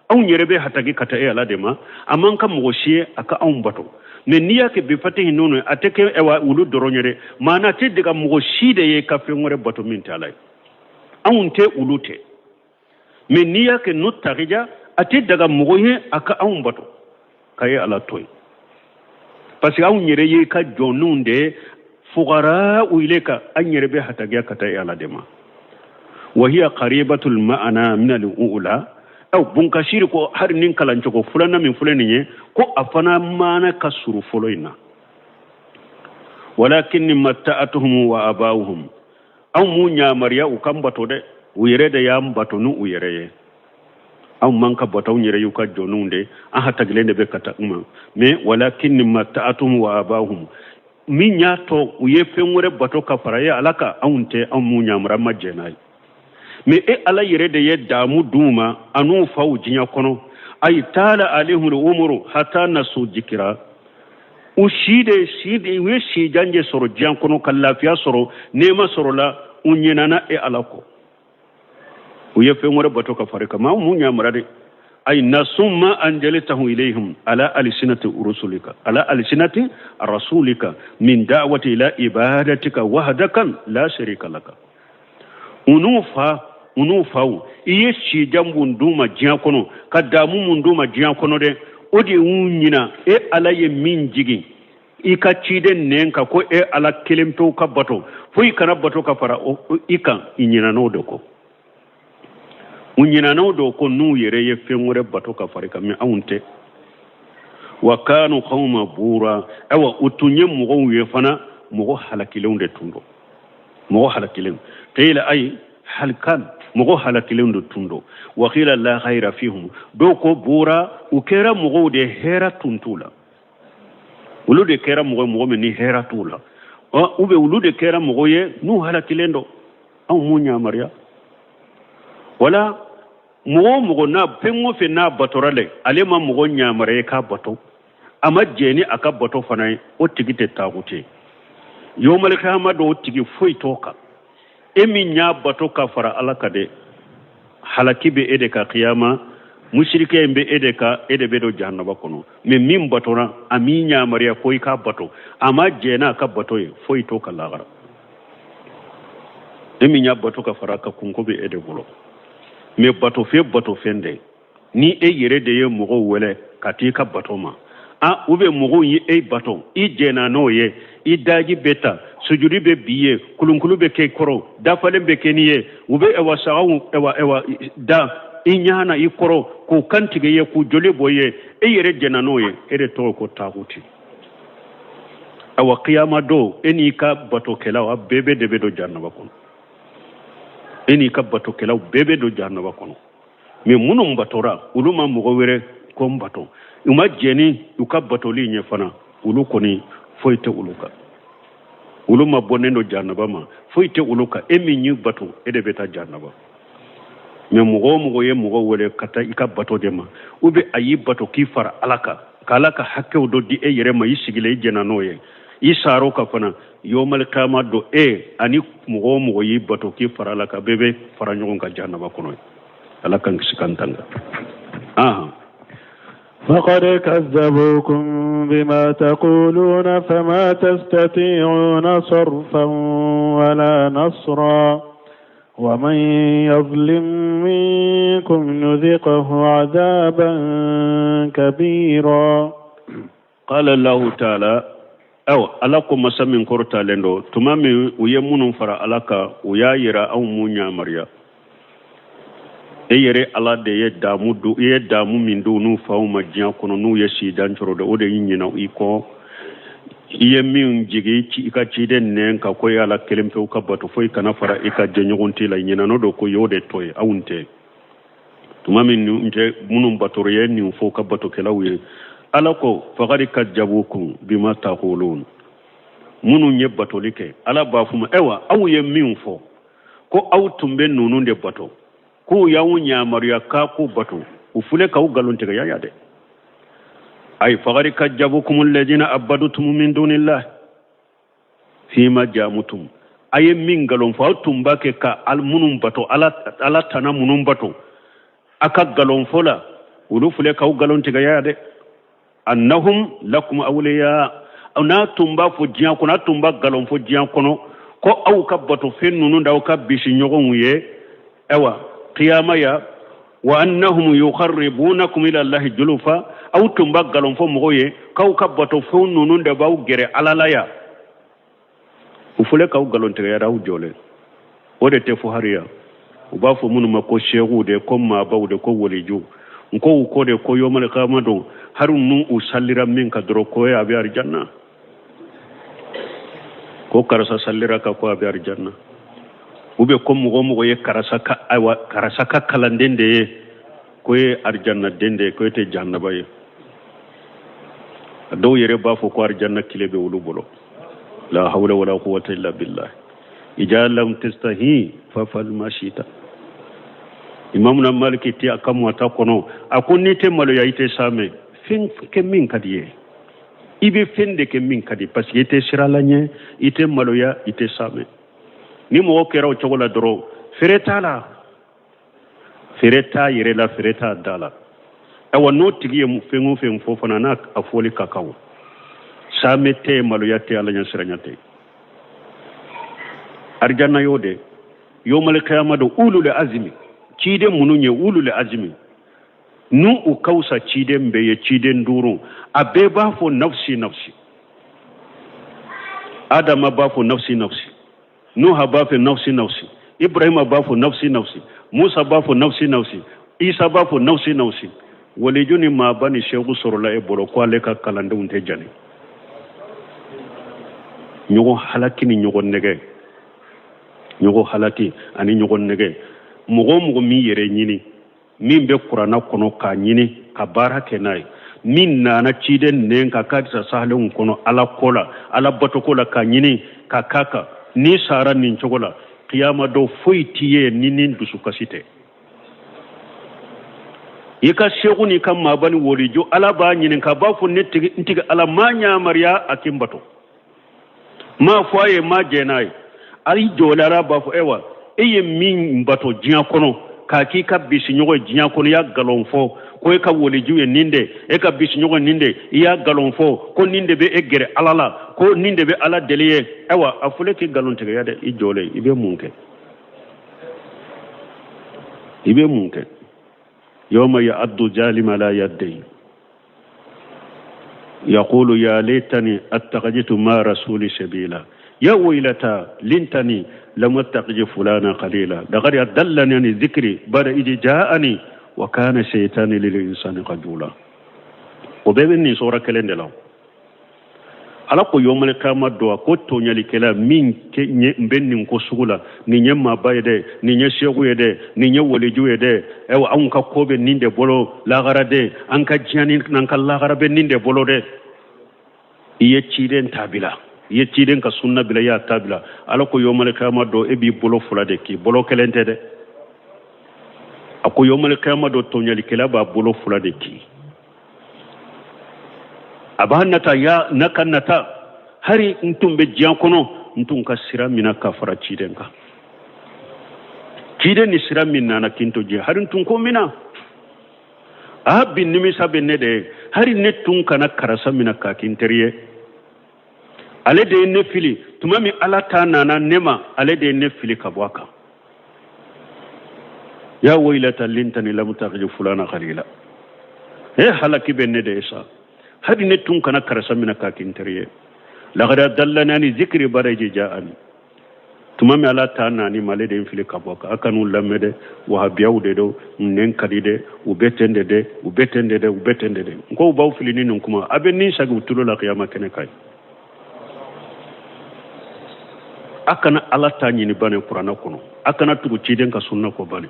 anw yɛrɛ bɛ hatagi ka taa e Ala de ma. A man kan mɔgɔ si ye a ka anw bato. Mais n'i y'a kɛ bifatihi nunu, a tɛ kɛ ɛwa olu dɔrɔn ye dɛ, maana tɛ daga mɔgɔ si de ye ka fɛn wɛrɛ bato min tɛ Ala ye. Anw tɛ, olu tɛ. Mais n'i y'a kɛ nutakhija, a tɛ daga mɔgɔ ye a ka anw bato ka e Ala to yen, parce que anw yɛrɛ ye ka jɔnninw de ye, fugara u ilayka, an yɛrɛ bɛ hatagiya ka taa e Ala de ma. Wa hiya qaribatul ma'ana min al-ula. Aw Bunkasiri ko hari nin kalancogo filanan min filɛ nin ye, ko a fana maana ka surun fɔlɔ in na. Walakin matta'atuhum wa abawuhum, anw m'u yamaruya u k'an bato dɛ, u yɛrɛ de y'an bato ni u yɛrɛ ye. Anw man ka bato, anw yɛrɛ y'u ka jɔnninw de, an hatagilen de bɛ ka taa u ma. Mais walakin matta'atuhum wa abawuhum, min y'a to u ye fɛn wɛrɛ bato ka fara e Ala kan, anw tɛ, anw m'u yamaruya, ma jɛn n'a ye. Mais e Ala yɛrɛ de ye damu d'u ma an'u faw diɲɛ kɔnɔ. Ay tala alayhim umuru hatta nasu jikira, u si de si de u ye si jan de sɔrɔ diɲɛ kɔnɔ, ka lafiya sɔrɔ, nɛɛma sɔrɔ la, u ɲinana e Ala kɔ, u ye fɛn wɛrɛ bato ka fara kan. Maa m'u yamaruya dɛ. Ay nasu ma anjaltahu ilayhim ala alsinati rusulika, ala alsinati rasulika min da'wati ila ibadatika wahdakan la sharika laka. U n'u fa, u n'u faw, i ye sijan mun d'u ma diɲɛ kɔnɔ, ka damu mun d'u ma diɲɛ kɔnɔ dɛ, o de y'u ɲina e Ala ye min jigin i ka ciden nɛn kan, ko e Ala kelen pewu ka bato, foyi kana bato ka fara i kan. I ɲinan'o de kɔ, u ɲinan'o de kɔ, n'u yɛrɛ ye fɛn wɛrɛ bato ka fara i kan, mais anw tɛ. Wa kanu qawma bura, ayiwa u tun ye mɔgɔw ye fana, mɔgɔ halakilenw de tun don, mɔgɔ halakilenw. Qila ay halkan, mɔgɔ halakilenw de tun don. Wa qila la khayra fihum, dɔw ko bura, u kɛra mɔgɔw de hɛrɛ tun t'u la, olu de kɛra mɔgɔ mɔgɔ min ni hɛrɛ t'u la, ou bien olu de kɛra mɔgɔ ye n'u halakilen don, anw m'u yamaruya. Wala mɔgɔ o mɔgɔ n'a fɛn o fɛn n'a batora dɛ, ale ma mɔgɔ yamaruya k'a bato, a ma jɛn ni a ka bato fana ye, o tigi tɛ taaguti ye. Yawmal qiyama don, o tigi foyi t'o kan. E min y'a bato ka fara Ala kan dɛ, halaki bɛ e de kan kiyama, musirikɛ in bɛ e de kan, e de bɛ don jahanaba kɔnɔ. Mais min batora, a m'i yamaruya ko i k'a bato, a ma jɛn n'a ka bato ye, foyi t'o kan lahara. E min y'a bato ka fara a kan, kunko bɛ e de bolo. Mais bato fɛn bato fɛn dɛ, ni e yɛrɛ de ye mɔgɔw wele ka t'i ka bato ma, a ou bien mɔgɔw ye e bato, i jɛnna n'o ye, i daji bɛ ta, sujudi bɛ b'i ye, kulunkulu bɛ kɛ kɔrɔ, dafalen bɛ kɛ n'i ye, u bɛ ɛwa sagaw ɛwa ɛwa da i ɲɛ na i kɔrɔ k'u kan tigɛ ye, k'u joli bɔ i ye, e yɛrɛ jɛnna n'o ye, e de tɔgɔ ko taaguti. Awa kiyama don, e n'i ka batokɛlaw, a bɛɛ bɛ de bɛ don jahanaba kɔnɔ. E n'i ka batokɛlaw bɛɛ bɛ don jahanaba kɔnɔ. Mais minnu batora, olu ma mɔgɔ wɛrɛ ko n bato, u ma jɛn ni u ka batoli ɲɛ fana, olu kɔni foyi tɛ olu kan, olu ma bɔnnen don jahanaba ma, foyi tɛ olu kan. E min y'i bato, e de bɛ taa jahanaba. Mais mɔgɔ o mɔgɔ ye mɔgɔ wele ka taa i ka bato de ma, ou bien a y'i bato k'i fara Ala kan, k'Ala ka hakɛw dɔ di e yɛrɛ ma, i sigilen i jɛnna n'o ye, i sar'o kan fana, yawmal qiyama don, e ani mɔgɔ o mɔgɔ y'i bato k'i fara Ala kan, bɛɛ bɛ fara ɲɔgɔn kan jahanaba kɔnɔ. Ala k'an kisi k'an tanga. Ahan. فقد كذبوكم بما تقولون فما تستطيعون صرفا ولا نصرا ومن يظلم منكم نذقه عذابا كبيرا. قال الله تعالى, awa Ala ko masa min kɔrɔtalen don, tuma min u ye minnu fara Ala kan, u y'a yira anw m'u yamaruya, e yɛrɛ Ala de ye damu do, i ye damu min don n'u faw ma diɲɛ kɔnɔ, n'u ye sijan sɔrɔ de, o de y'i ɲinɛ i kɔ, i ye min jigi i ka ciden nɛn kan ko e Ala kelen pewu ka bato, foyi kana fara i ka jɛɲɔgɔn t'i la, i ɲinɛn'o don ko y'o de to ye, anw tɛ. Tuma min n tɛ minnu batoro ye nin fɔ ka batokɛlaw ye, Ala ko faqad kazzabukum bima taqulun, minnu ye batoli kɛ, Ala b'a fɔ ma, ayiwa aw ye min fɔ ko aw tun bɛ ninnu de bato, k'u y'aw yamaruya k'a k'u bato, u filɛ k'aw nkalon tigɛ yan dɛ. Ay faqad kajjabukum alladhina abadtum min dunillah fima jamutum. A ye min nkalon fɔ, aw tun b'a kɛ ka minnu bato, ala tana minnu bato, a ka nkalon fɔ la, olu filɛ k'aw nkalon tigɛya dɛ. Annahum lakum awliya, n'a tun b'a fɔ diɲɛ kɔnɔ, a tun b'a nkalon fɔ diɲɛ kɔnɔ ko aw ka batofɛn ninnu d'aw ka bisi ɲɔgɔnw ye, ayiwa kiyama ya, wa annahum yuqarribunakum ila allahi julufa, aw tun b'a nkalon fɔ mɔgɔw ye k'aw ka batofɛn ninnu de b'aw gɛrɛ ala la ya. U filɛ k'aw nkalon tigɛya aw jɔlen. O de tɛ fɔ hariya. U b'a fɔ minnu ma ko seekuw de, ko maabaw de, ko walijuw. N ko u ko de ko yomali kiyama don, hari n'u u salira min kan dɔrɔn ko a bɛ arijanna, ko karisa salira ka ko a bɛ arijanna, u bɛ ko mɔgɔ o mɔgɔ ye karisa ka, ayiwa karisa ka kalanden de ye, ko ye arijanna den de ye, ko e tɛ jahanaba ye. A dɔw yɛrɛ b'a fɔ ko arijanna kile bɛ olu bolo. La hawla wala quwwata illa billah. Ija lam tastahi fafal ma shita. Imamuna Maliki ti a ka muwata kɔnɔ, a ko n'i tɛ maloya i tɛ saamɛ, fɛn kɛ min ka di ye, i bɛ fɛn de kɛ min ka di, parce que i tɛ siran ala ɲɛ, i tɛ maloya, i tɛ saamɛ. Ni mɔgɔ kɛra o cogo la dɔrɔn, feere t'a la, feere t'a yɛrɛ la, feere t'a da la. Ayiwa n'o tigi ye fɛn o fɛn fɔ fana, n'a a fɔli ka kan, o saamɛ tɛ, maloya tɛ, ala ɲɛ siranya tɛ. Arijanna y'o de yomali kiyama don, ulul azimi, ciden minnu ye ulul azimi, n'u u ka fisa ciden bɛɛ ye, ciden duuru, a bɛɛ b'a fɔ nafsi nafsi. Adama b'a fɔ nafsi nafsi, Nuha b'a fɔ nafsi nafsi, Ibrahima b'a fɔ nafsi nafsi, Musa b'a fɔ nafsi nafsi, Isa b'a fɔ nafsi nafsi. Waliju ni maaba ni seku sɔrɔla e bolo ko ale ka kalandenw tɛ jani. Ɲɔgɔn halaki ni ɲɔgɔn nɛgɛ, ɲɔgɔn halaki ani ɲɔgɔn nɛgɛ. Mɔgɔ o mɔgɔ min yɛrɛ ɲini, min bɛ kuranna kɔnɔ k'a ɲini ka baara kɛ n'a ye, min nana ciden nɛn ka hadisa sahalenw kɔnɔ ala ko la, ala batoko la, k'a ɲini ka k'a kan, n'i sara nin cogo la, kiyama don foyi t'i ye ni ni dusukasi tɛ. I ka seku n'i ka maaba ni waliju, ala b'a ɲininka, a b'a fɔ ne tigi, n tigi ala m'a yamaruya a k'i bato, m'a fɔ a ye, m'a jɛn n'a ye. A y'i jɔlen, ala b'a fɔ ayiwa e ye min bato diɲɛ kɔnɔ k'a k'i ka bisiɲɔgɔn ye diɲɛ kɔnɔ, i y'a nkalon fɔ ko e ka waliju ye nin de, e ka bisiɲɔgɔn nin de, i y'a nkalon fɔ ko nin de bɛ e gɛrɛ ala la, ko nin de bɛ ala deli ye. Ayiwa a fɔlen k'i nkalon tigɛya dɛ, i jɔlen i bɛ mun kɛ? I bɛ mun kɛ? Yawma ya'addu zalimu ala yadayhi yaqulu ya laitani attakhadhtu ma rasuli sabila ya waylata lintani lam attakhidh fulana khalila laqad adallani an dhikri ba'da idh ja'ani wa kana shaytanu lil insani khadula. O bɛɛ bɛ nin sura kelen de la. Ala ko yomali kiyama don, a ko tɔɲalikɛla min bɛ nin ko sugu la, nin ye maaba ye dɛ, nin ye seku ye dɛ, nin ye waliju ye dɛ, ayiwa anw ka ko bɛ nin de bolo lahara dɛ, an ka diɲɛ ni an ka lahara bɛ nin de bolo dɛ. I ye ciden ta bila, i ye ciden ka sunna bila, i y'a ta bila. Ala ko yomali kiyama don, e b'i bolo fila de k'i bolo kelen tɛ dɛ. A ko yomali kiyama don, tɔɲalikɛla b'a bolo fila de k'i, a b'a nata ya na ka nata, hari n tun bɛ diɲɛ kɔnɔ, n tun ka sira mina ka fara ciden kan, ciden ni sira min nana k'i to diɲɛ, hari n tun k'o mina. A bi nimisa bɛ ne de ye, hari ne tun kana karisa mina k'a kɛ n teri ye, ale de ye ne fili tuma min ala ta nana ne ma, ale de ye ne fili ka bɔ a kan. Ya waylata lintani lam attakhidh fulana khalila, e halaki bɛ ne de ye sa, hali ne tun kana karisa mina k'a kɛ n teri ye. Laqad adallani ani zikri ba'da idh ja'ani, tuma min ala ta nani ma, ale de ye n fili ka bɔ a kan. A kan'u lamɛn dɛ, wahabiyaw de don, nɛn ka di dɛ, u bɛ ten de dɛ, u bɛ ten de dɛ, u bɛ ten de dɛ. N ko u b'aw fili ni nin kuma, a bɛ nin sagi u tulo la kiyama kɛnɛ kan. A kana ala ta ɲini bani kuranɛ kɔnɔ, a kana tugu ciden ka sunna kɔ bani.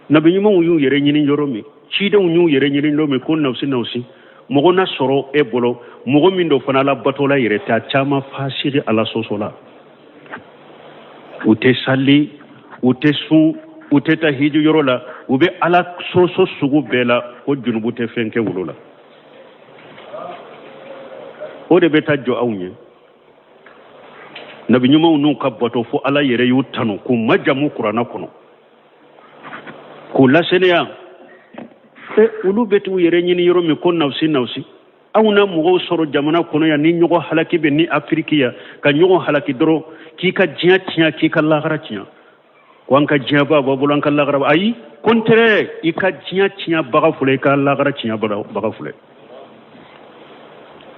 Nabi ɲumanw y'u yɛrɛ ɲini yɔrɔ min, cidenw y'u yɛrɛ ɲini yɔrɔ min, ko nafsi nafsi, mɔgɔ na sɔrɔ e bolo, mɔgɔ min don fana ala batola yɛrɛ tɛ, a caman fasiri ala sɔsɔ la. U tɛ sali, u tɛ sun, u tɛ taa hiji yɔrɔ la, u bɛ ala sɔsɔ sugu bɛɛ la, ko junubu tɛ fɛn kɛ wolo la. O de bɛ taa jɔ anw ye. Nabi ɲumanw n'u ka bato, fo Ala yɛrɛ y'u tanu k'u majamu Kuranna kɔnɔ, k'u laseniya. E, olu bɛ t'u yɛrɛ ɲini yɔrɔ min ko nafsi nafsi, anw na mɔgɔw sɔrɔ jamana kɔnɔ yan ni ɲɔgɔn halaki bɛ ni Afiriki yan, ka ɲɔgɔn halaki dɔrɔn, k'i ka diɲɛ tiɲɛ, k'i ka lahara tiɲɛ, ko an ka diɲɛ b'a bolo, an ka lahara. Ayi, contraire, i ka diɲɛ tiɲɛ baga filɛ, i ka lahara tiɲɛ baga filɛ.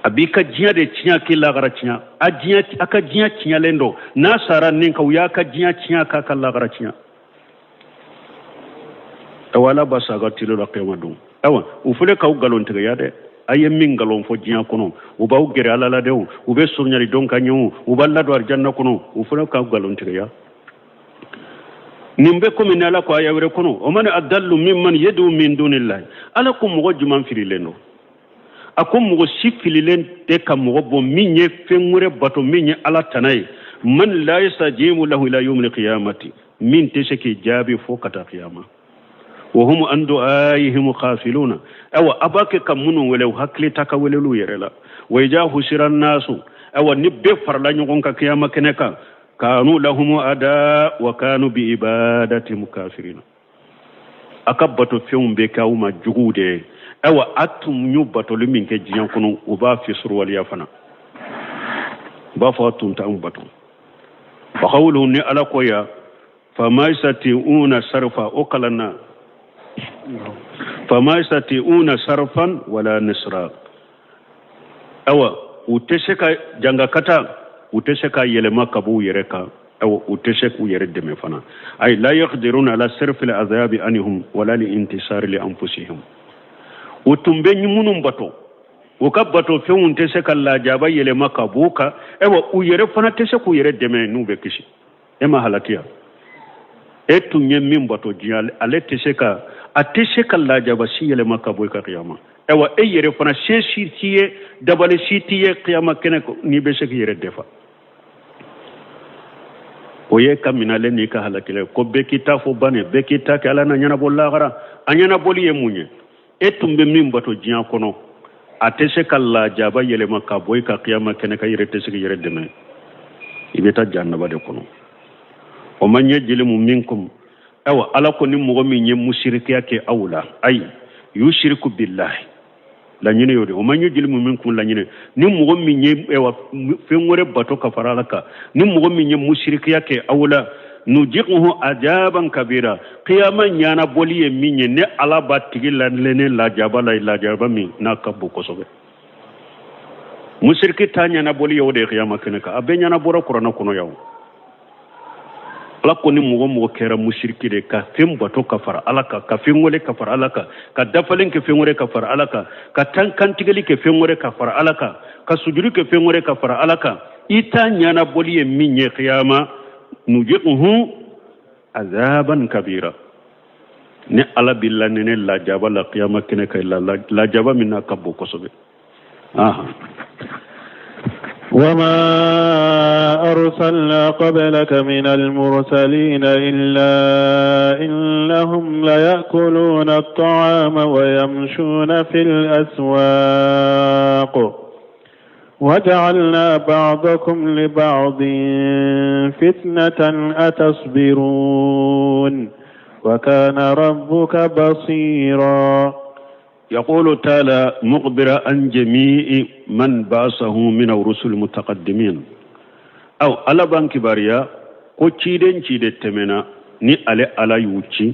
A b'i ka diɲɛ de tiɲɛ k'i lahara tiɲɛ. A diɲɛ, a ka diɲɛ tiɲɛlen don n'a sara nin kan, u y'a ka diɲɛ tiɲɛ k'a ka lahara tiɲɛ. Awa, Ala b'a sa ka tile la kiyama don. Awa, u filɛ k'aw nkalontigiya dɛ. A ye min nkalon fɔ diɲɛ kɔnɔ, u b'aw gɛrɛ Ala la dɛ, u bɛ surunyali don ka ɲɛ, u b'a ladon arijanna kɔnɔ. U filɛ k'aw nkalontigiya. Nin bɛ komi ni Ala ko aya wɛrɛ kɔnɔ: wa man adallu mimman yad'u min dunillahi. Ala ko mɔgɔ juman fililen don? A ko mɔgɔ si fililen tɛ ka mɔgɔ bɔ min ye fɛn wɛrɛ bato min ye Ala tana ye, man la yastajibu lahu ila yawmil qiyamati, min tɛ se k'i jaabi fo ka taa kiyama, wa hum an du'aihim ghafiluna. Awa, a b'a kɛ ka minnu wele, u hakili t'a ka weleliw yɛrɛ la. Wa iza husira nasu, awa, ni bɛɛ farala ɲɔgɔn kan kiyama kɛnɛ kan, kanu lahum ada wa kanu bi ibadatihim kafirina. A ka bato fɛnw bɛ kɛ aw ma juguw de ye. Awa, a tun y'u batoli min kɛ diɲɛ kɔnɔ, u b'a fisuruwaleya fana, u b'a fɔ a tun t'anw bato. Wa qawluhu, ni Ala ko ya fama yastati'una sarfa, o kalanna fama yastati'una sarfan wala nasra. Awa, u tɛ se ka jangakata, u tɛ se ka yɛlɛma ka b'u yɛrɛ kan. Awa, u tɛ se k'u yɛrɛ dɛmɛ fana. Ay la yaqdiruna ala sarfi al-azabi anhum wala li intisari li anfusihim. U tun bɛ minnu bato, u ka bato fɛnw tɛ se ka lajaba yɛlɛma ka b'u kan. Awa, u yɛrɛ fana tɛ se k'u yɛrɛ dɛmɛ n'u bɛ kisi. E ma halakiya, e tun ye min bato diɲɛ, ale tɛ se ka, a tɛ se ka lajaba si yɛlɛma ka bɔ i ka kiyama. Awa, e yɛrɛ fana, se si t'i ye, dabali si t'i ye kiyama kɛnɛ n'i bɛ se k'i yɛrɛ defa. O ye ka minalen n'i ka halakila ko bɛɛ k'i ta fɔ banɛ, bɛɛ k'i ta kɛ, Ala na ɲɛnabɔ lahara. A ɲɛnabɔli ye mun ye? E tun bɛ min bato diɲɛ kɔnɔ, a tɛ se ka lajaba yɛlɛma ka bɔ i ka kiyama kɛnɛ kan, yɛrɛ tɛ se k'i yɛrɛ dɛmɛ, i bɛ taa jahanaba de kɔnɔ. Wa man yajlimu minkum, awa, Ala ko ni mɔgɔ min ye musirikiya kɛ aw la, ayi yushiriku billahi, laɲini y'o de. Wa man yajlimu minkum, laɲini, ni mɔgɔ min ye, awa, fɛn wɛrɛ bato ka fara Ala kan, ni mɔgɔ min ye musirikiya kɛ aw la, nujiquhu ajaban kabira, kiyama ɲɛnabɔli ye min ye, ne Ala b'a tigi lalene lajaba la, lajaba min n'a ka bon kosɛbɛ. Musiriki ta ɲɛnabɔli ye o de ye kiyama kɛnɛ kan. A bɛɛ ɲɛnabɔra Kuranɛ kɔnɔ yan. Ala ko ni mɔgɔ mɔgɔ kɛra musiriki de, ka fɛn bato ka fara Ala kan, ka fɛn wɛrɛ ka fara Ala kan, ka dafalen kɛ fɛn wɛrɛ ka fara Ala kan, ka tan kantigɛli kɛ fɛn wɛrɛ ka fara Ala kan, ka sujuru kɛ fɛn wɛrɛ ka fara Ala kan, i ta ɲɛnabɔli ye min ye kiyama, nujiquhu azaban kabira, ne Ala b'i lanɛnɛ lajaba la kiyama kɛnɛ kan, lajaba min n'a ka bon kosɛbɛ. Aha. وما أرسلنا قبلك من المرسلين إلا إنهم ليأكلون الطعام ويمشون في الأسواق وجعلنا بعضكم لبعض فتنة أتصبرون وكان ربك بصيرا. يقول تعالى مخبرا عن جميع من بعثه من الرسل المتقدمين. Aw, Ala b'an kibaruya ko ciden ciden tɛmɛna ni ale Ala y'u ci,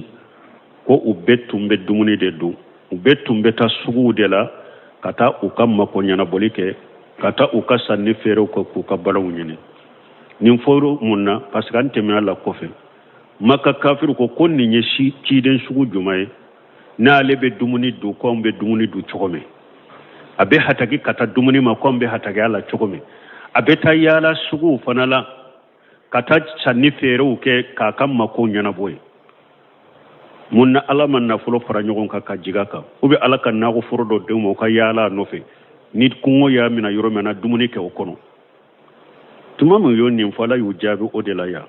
ko u bɛɛ tun bɛ dumuni de dun, u bɛɛ tun bɛ taa suguw de la ka taa u ka mako ɲɛnabɔli kɛ, ka taa u ka sanni feerew kɛ, k'u ka balow ɲini. Nin fɔra mun na? Parce que an tɛmɛna la kɔfɛ, Maka kafiru ko ko nin ye si ciden sugu jumɛn ye n'ale bɛ dumuni dun ko anw bɛ dumuni dun cogo min, a bɛ hataki ka taa dumuni ma ko anw bɛ hataki a la cogo min, a bɛ taa yaala suguw fana la ka taa sanni feerew kɛ k'a ka mako ɲɛnabɔ ye. Mun na Ala ma nafolo fara ɲɔgɔn kan ka jigin a kan, ou bien Ala ka nakɔ foro dɔ d'u ma, u ka yaala a nɔfɛ, ni kɔngɔ y'a minɛ yɔrɔ min na, dumuni kɛ o kɔnɔ? Tuma min y'o nin fɔ, Ala y'u jaabi o de la yan.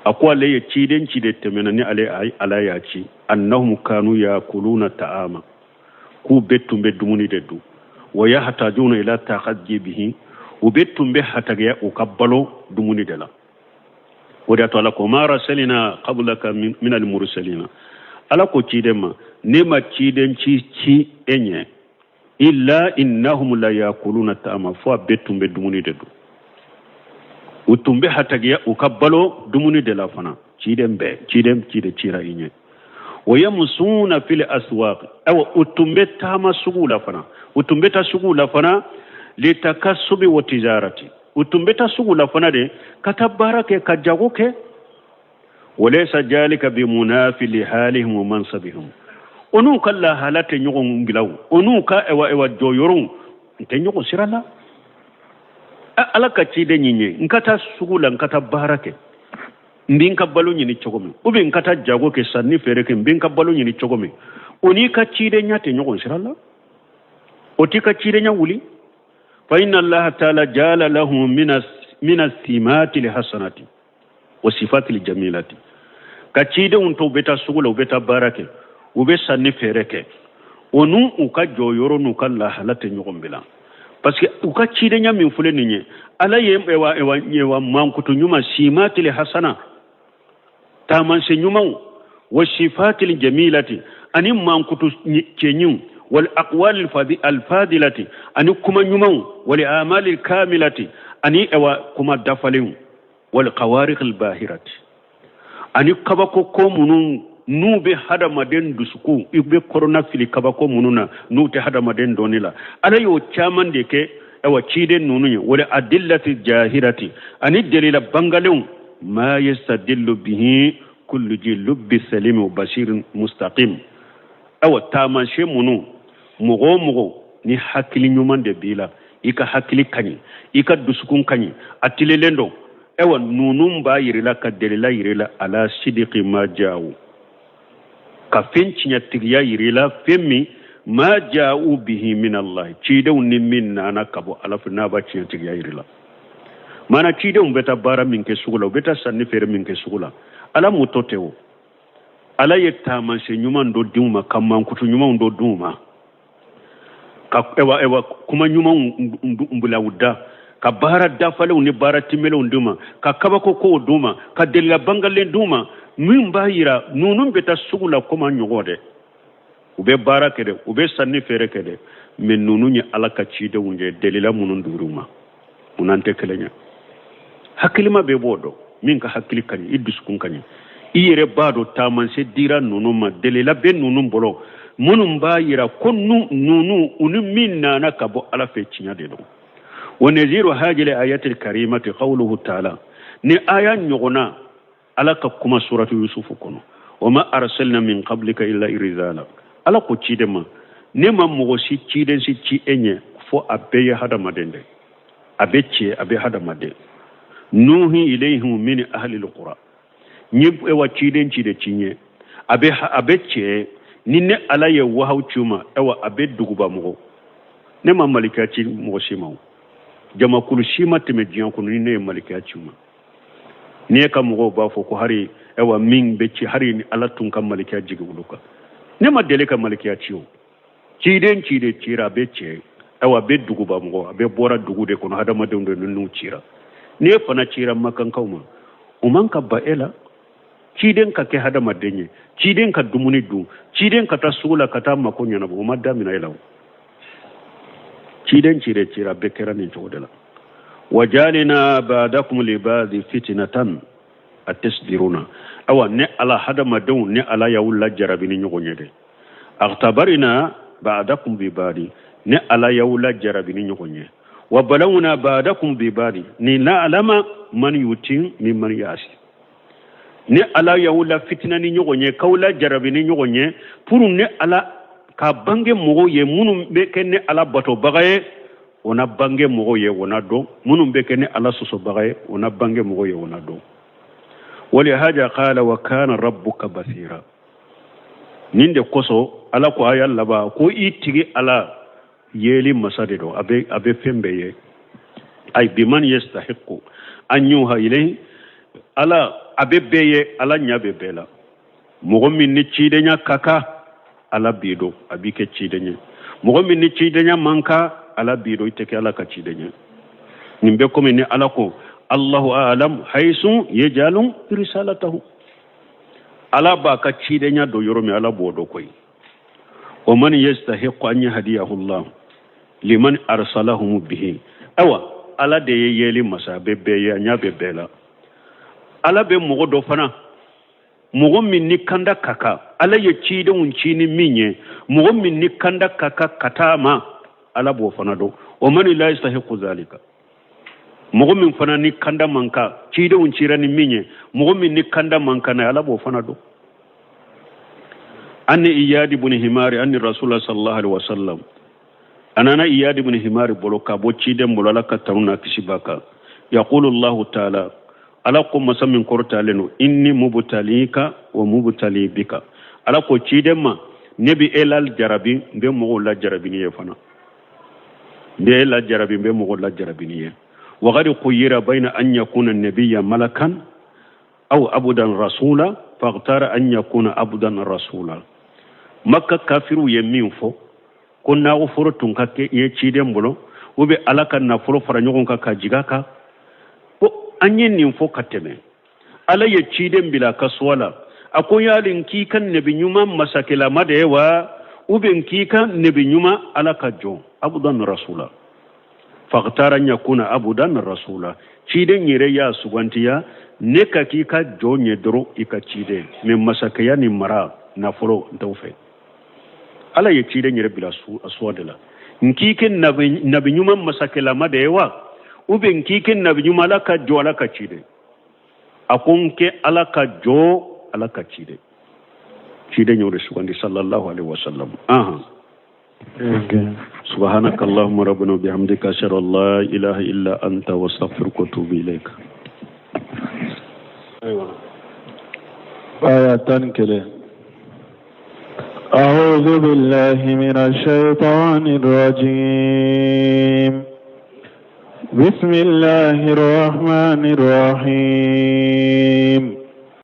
A ko ale ye ciden ciden tɛmɛna ni ale Ala y'a ci, annahum kanu yakuluna ta'ama, k'u bɛɛ tun bɛ dumuni de dun, Wa yahtajuna ila taghaddi bihi, u bɛ tun bɛ hatagiya u ka balo dumuni de la. O de y'a to Ala ko ma arsalina qablaka min al-mursalina, Ala ko ciden ma, ne ma ciden ci ci e ɲɛ illa innahum la yakuluna ta'ama, fo a bɛɛ tun bɛ dumuni de dun. U tun bɛ hatagiya u ka balo dumuni de la fana, ciden bɛɛ, ciden ci de cira i ɲɛ. Wa yamsuna fil aswaq, awa u tun bɛ taama sugu la fana, u tun bɛ taa sugu la fana, litakassubi wa tijarati, u tun bɛ taa sugu la fana de ka taa baara kɛ, ka jago kɛ. Walaysa jalika bimunafi lihalihim wa mansabihim, o n'u ka lahala tɛ ɲɔgɔn bila o, o n'u ka ewa ewa jɔyɔrɔw tɛ ɲɔgɔn sira la. Ala ka ciden ɲin ye, n ka taa sugu la, n ka taa baara kɛ, n bɛ n ka balo ɲini cogo min, ou bien n ka taa jago kɛ, sanni feere kɛ, n bɛ n ka balo ɲini cogo min, o n'i ka cidenya tɛ ɲɔgɔn sira la, o t'i ka cidenya wuli. Fa inna allaha taala jala lahu mina simati lhasanati wa sifati ljamilati, ka cidenw to u bɛ taa sugu la, u bɛ taa baara kɛ, u bɛ sanni feere kɛ, o n'u u ka jɔyɔrɔ n'u ka lahala tɛ ɲɔgɔn bila, parce que u ka cidenya min filɛ nin ye, Ala ye ewa ewa ewa mankutu ɲuman, simatili hasana, taamasiyɛn ɲumanw, wa sifatili jamilati, ani mankutu cɛɲiw, wal aqwali alfadilati, ani kuma ɲumanw, wal amali kamilati, ani ewa kuma dafalenw, wal qawariq albahirati, ani kabako ko minnu n'u bɛ hadamaden dusukun, i bɛ kɔrɔna fili kabako minnu na n'u tɛ hadamaden dɔnni la, Ala y'o caman de kɛ awa ciden ninnu ye. Wal adillati jahirati, ani delila bangalenw, ma yastadillu bihi kullu ji lubbi salimi wa basirin mustaqim, awa taamasiyɛn minnu mɔgɔ o mɔgɔ ni hakili ɲuman de b'i la, i ka hakili ka ɲi, i ka dusukun ka ɲi, a tilelen don, awa ninnu b'a yirila ka delila yirila ala sidiki ma jaawu, ka fɛn tiɲɛtigiya yirila, fɛn min ma jaawu bihi min Allah, cidenw ni min nana ka bɔ Ala fɛ, n'a b'a tiɲɛtigiya yirila. Mana cidenw bɛ taa baara min kɛ sugu la, u bɛ taa sanni feere min kɛ sugu la, Ala m'u to ten o, Ala ye taamasiyɛn ɲuman dɔ d'u ma, ka mankutu ɲumanw dɔ d'u ma, ka ewa ewa kuma ɲumanw bila u da, ka baara dafalenw ni baara timelenw d'u ma, ka kabako kow d'u ma, ka delila bangalen d'u ma, min b'a yira ninnu bɛ taa sugu la komi an ɲɔgɔn dɛ, u bɛ baara kɛ dɛ, u bɛ sanni feere kɛ dɛ, mais ninnu ye Ala ka cidenw ye, delila minnu d'u ma, u n'an tɛ kelen ye. Hakilima bɛɛ b'o dɔn, min ka hakili ka ɲi, i dusukun ka ɲi, i yɛrɛ b'a dɔn taamasiyɛn dira ninnu ma, delila bɛ ninnu bolo minnu b'a yira ko ninnu u ni min nana ka bɔ Ala fɛ tiɲɛ de don. Wa naziru hajili ayatil karimati qawluhu ta'ala, ni aya ɲɔgɔnna Ala ka kuma suratu Yusufu kɔnɔ, wa ma arsalna min qablika illa rizala, Ala ko ciden ma, ne ma mɔgɔ si ciden si ci e ɲɛ fo a bɛɛ ye hadamaden de, a bɛ cɛ, a bɛ hadamaden. Nuhi ilayhim min ahli alqura, n ye ewa ciden ci de ci ɲɛ, a bɛ cɛ, ni ne Ala ye wahaw ci u ma, ewa a bɛ duguba mɔgɔ. Ne ma malikiya ci mɔgɔ si ma, jamakulu si ma tɛmɛ diɲɛ kɔnɔ ni ne ye malikiya ci u ma. N'i ye ka mɔgɔw b'a fɔ ko hari ewa min bɛ ci, hari ni Ala tun ka malikiya jigin olu kan, ne ma deli ka malikiya ci o. Ciden ci de cira, a bɛ cɛ, ayiwa a bɛ duguba mɔgɔ, a bɛ bɔra dugu de kɔnɔ, hadamadenw de ninnu cira. N'e fana cira makankaw ma, o man ka ba e la. Ciden ka kɛ hadamaden ye, ciden ka dumuni dun, ciden ka taa sugu la ka taa mako ɲɛnabɔ, o ma daminɛ e la o. Ciden ci de cira, a bɛɛ kɛra nin cogo de la. Wajalina ba'dakum li ba'di fitnatan atasbiruna, awa ne Ala hadamadenw, ne Ala y'aw lajarabi ni ɲɔgɔn ye dɛ. Akhtabarina ba'dakum bi ba'di, ne Ala y'aw lajarabi ni ɲɔgɔn ye. Wa balawna ba'dakum bi ba'di ni na'lama man yuti mimman yasi, ne Ala y'aw la fitina ni ɲɔgɔn ye, k'aw lajarabi ni ɲɔgɔn ye, pour ne Ala ka bange mɔgɔw ye minnu bɛ kɛ ne Ala batobaga ye, o na bange mɔgɔw ye, o na dɔn. Minnu bɛ kɛ ne Ala sɔsɔbaga ye, o na bange mɔgɔw ye, o na dɔn. Walihaja qala wa kana rabbuka basira, nin de kosɔn Ala ko aya laban ko i tigi Ala yeli masa de don, a bɛ fɛn bɛɛ ye. Ay biman yastahiqu an yuha ilayhi, Ala a bɛ bɛɛ ye, Ala ɲɛ bɛ bɛɛ la. Mɔgɔ min ni cidenya ka kan, Ala b'i dɔn, a b'i kɛ ciden ye. Mɔgɔ min ni cidenya man kan, Ala b'i dɔn i tɛ kɛ Ala ka ciden ye. Nin bɛ komi ni Ala ko Allahu a'lam haythu yajalu risalatahu. Ala b'a ka cidenya don yɔrɔ min, Ala b'o dɔn koyi. Wa man yastahiqu an yahdiyahu Allah liman arsalahum bihi. Awa, Ala de ye yeli masa, a bɛ bɛɛ ye, a ɲɛ bɛ bɛɛ la. Ala bɛ mɔgɔ dɔ fana, mɔgɔ min ni kanda ka kan, Ala ye cidenw ci ni min ye, mɔgɔ min ni kanda ka kan ka taa ma, Ala b'o fana dɔn. Wa man la yastahiqu zalika, mɔgɔ min fana ni kanda man kan, cidenw cira ni min ye, mɔgɔ min ni kanda man kan na, Ala b'o fana dɔn. Anni Iyadi ibn Himari anni Rasulullah sallallahu alaihi wasallam, a nana Iyadi ibn Himari bolo ka bɔ ciden bolo, Ala ka tanu n'a kisi b'a kan. Yaqulu Allahu ta'ala, Ala ko masa min kɔrɔtalen don, inni mubtalika wa mubtali bika. Ala ko ciden ma, ne bɛ e la jarabi, n bɛ mɔgɔw la jarabi ni ye fana, n bɛ e la jarabi, n bɛ mɔgɔw la jarabi ni ye. Wa qad khuyyira bayna an yakuna nabiyya malakan aw abudan rasula faghtara an yakuna abudan rasula. Makka kafiriw ye min fɔ ko nagoforo tun ka kɛ ye ciden bolo, u bɛ Ala ka nafolo fara ɲɔgɔn kan ka jigin a kan, ko an ye nin fɔ ka tɛmɛ. Ala ye ciden bila a ka suwa la, a ko yali n k'i ka nabi ɲuman masakɛlama de ye wa, ou bien n k'i ka nabi ɲuman Ala ka jɔn, abudan rasula. Faghtara an yakuna abudan rasula. Ciden yɛrɛ y'a sugantiya, ne ka k'i ka jɔn ye dɔrɔn, i ka ciden, mais masakɛya ni mara nafolo n t'o fɛ. Ala ye ciden yɛrɛ bila suwa de la, n k'i kɛ nabi ɲuman masakɛlama de ye wa, ou bien n k'i kɛ nabi ɲuman Ala ka jɔn, Ala ka ciden. A ko n kɛ Ala ka jɔn, Ala ka ciden. Ciden y'o de sugandi sallallahu alaihi wasallam. Ahan. سبحانك اللهم ربنا وبحمدك أشهد أن لا إله إلا أنت وأستغفرك وأتوب إليك. أيوة. آية 11. أعوذ بالله من الشيطان الرجيم. بسم الله الرحمن الرحيم.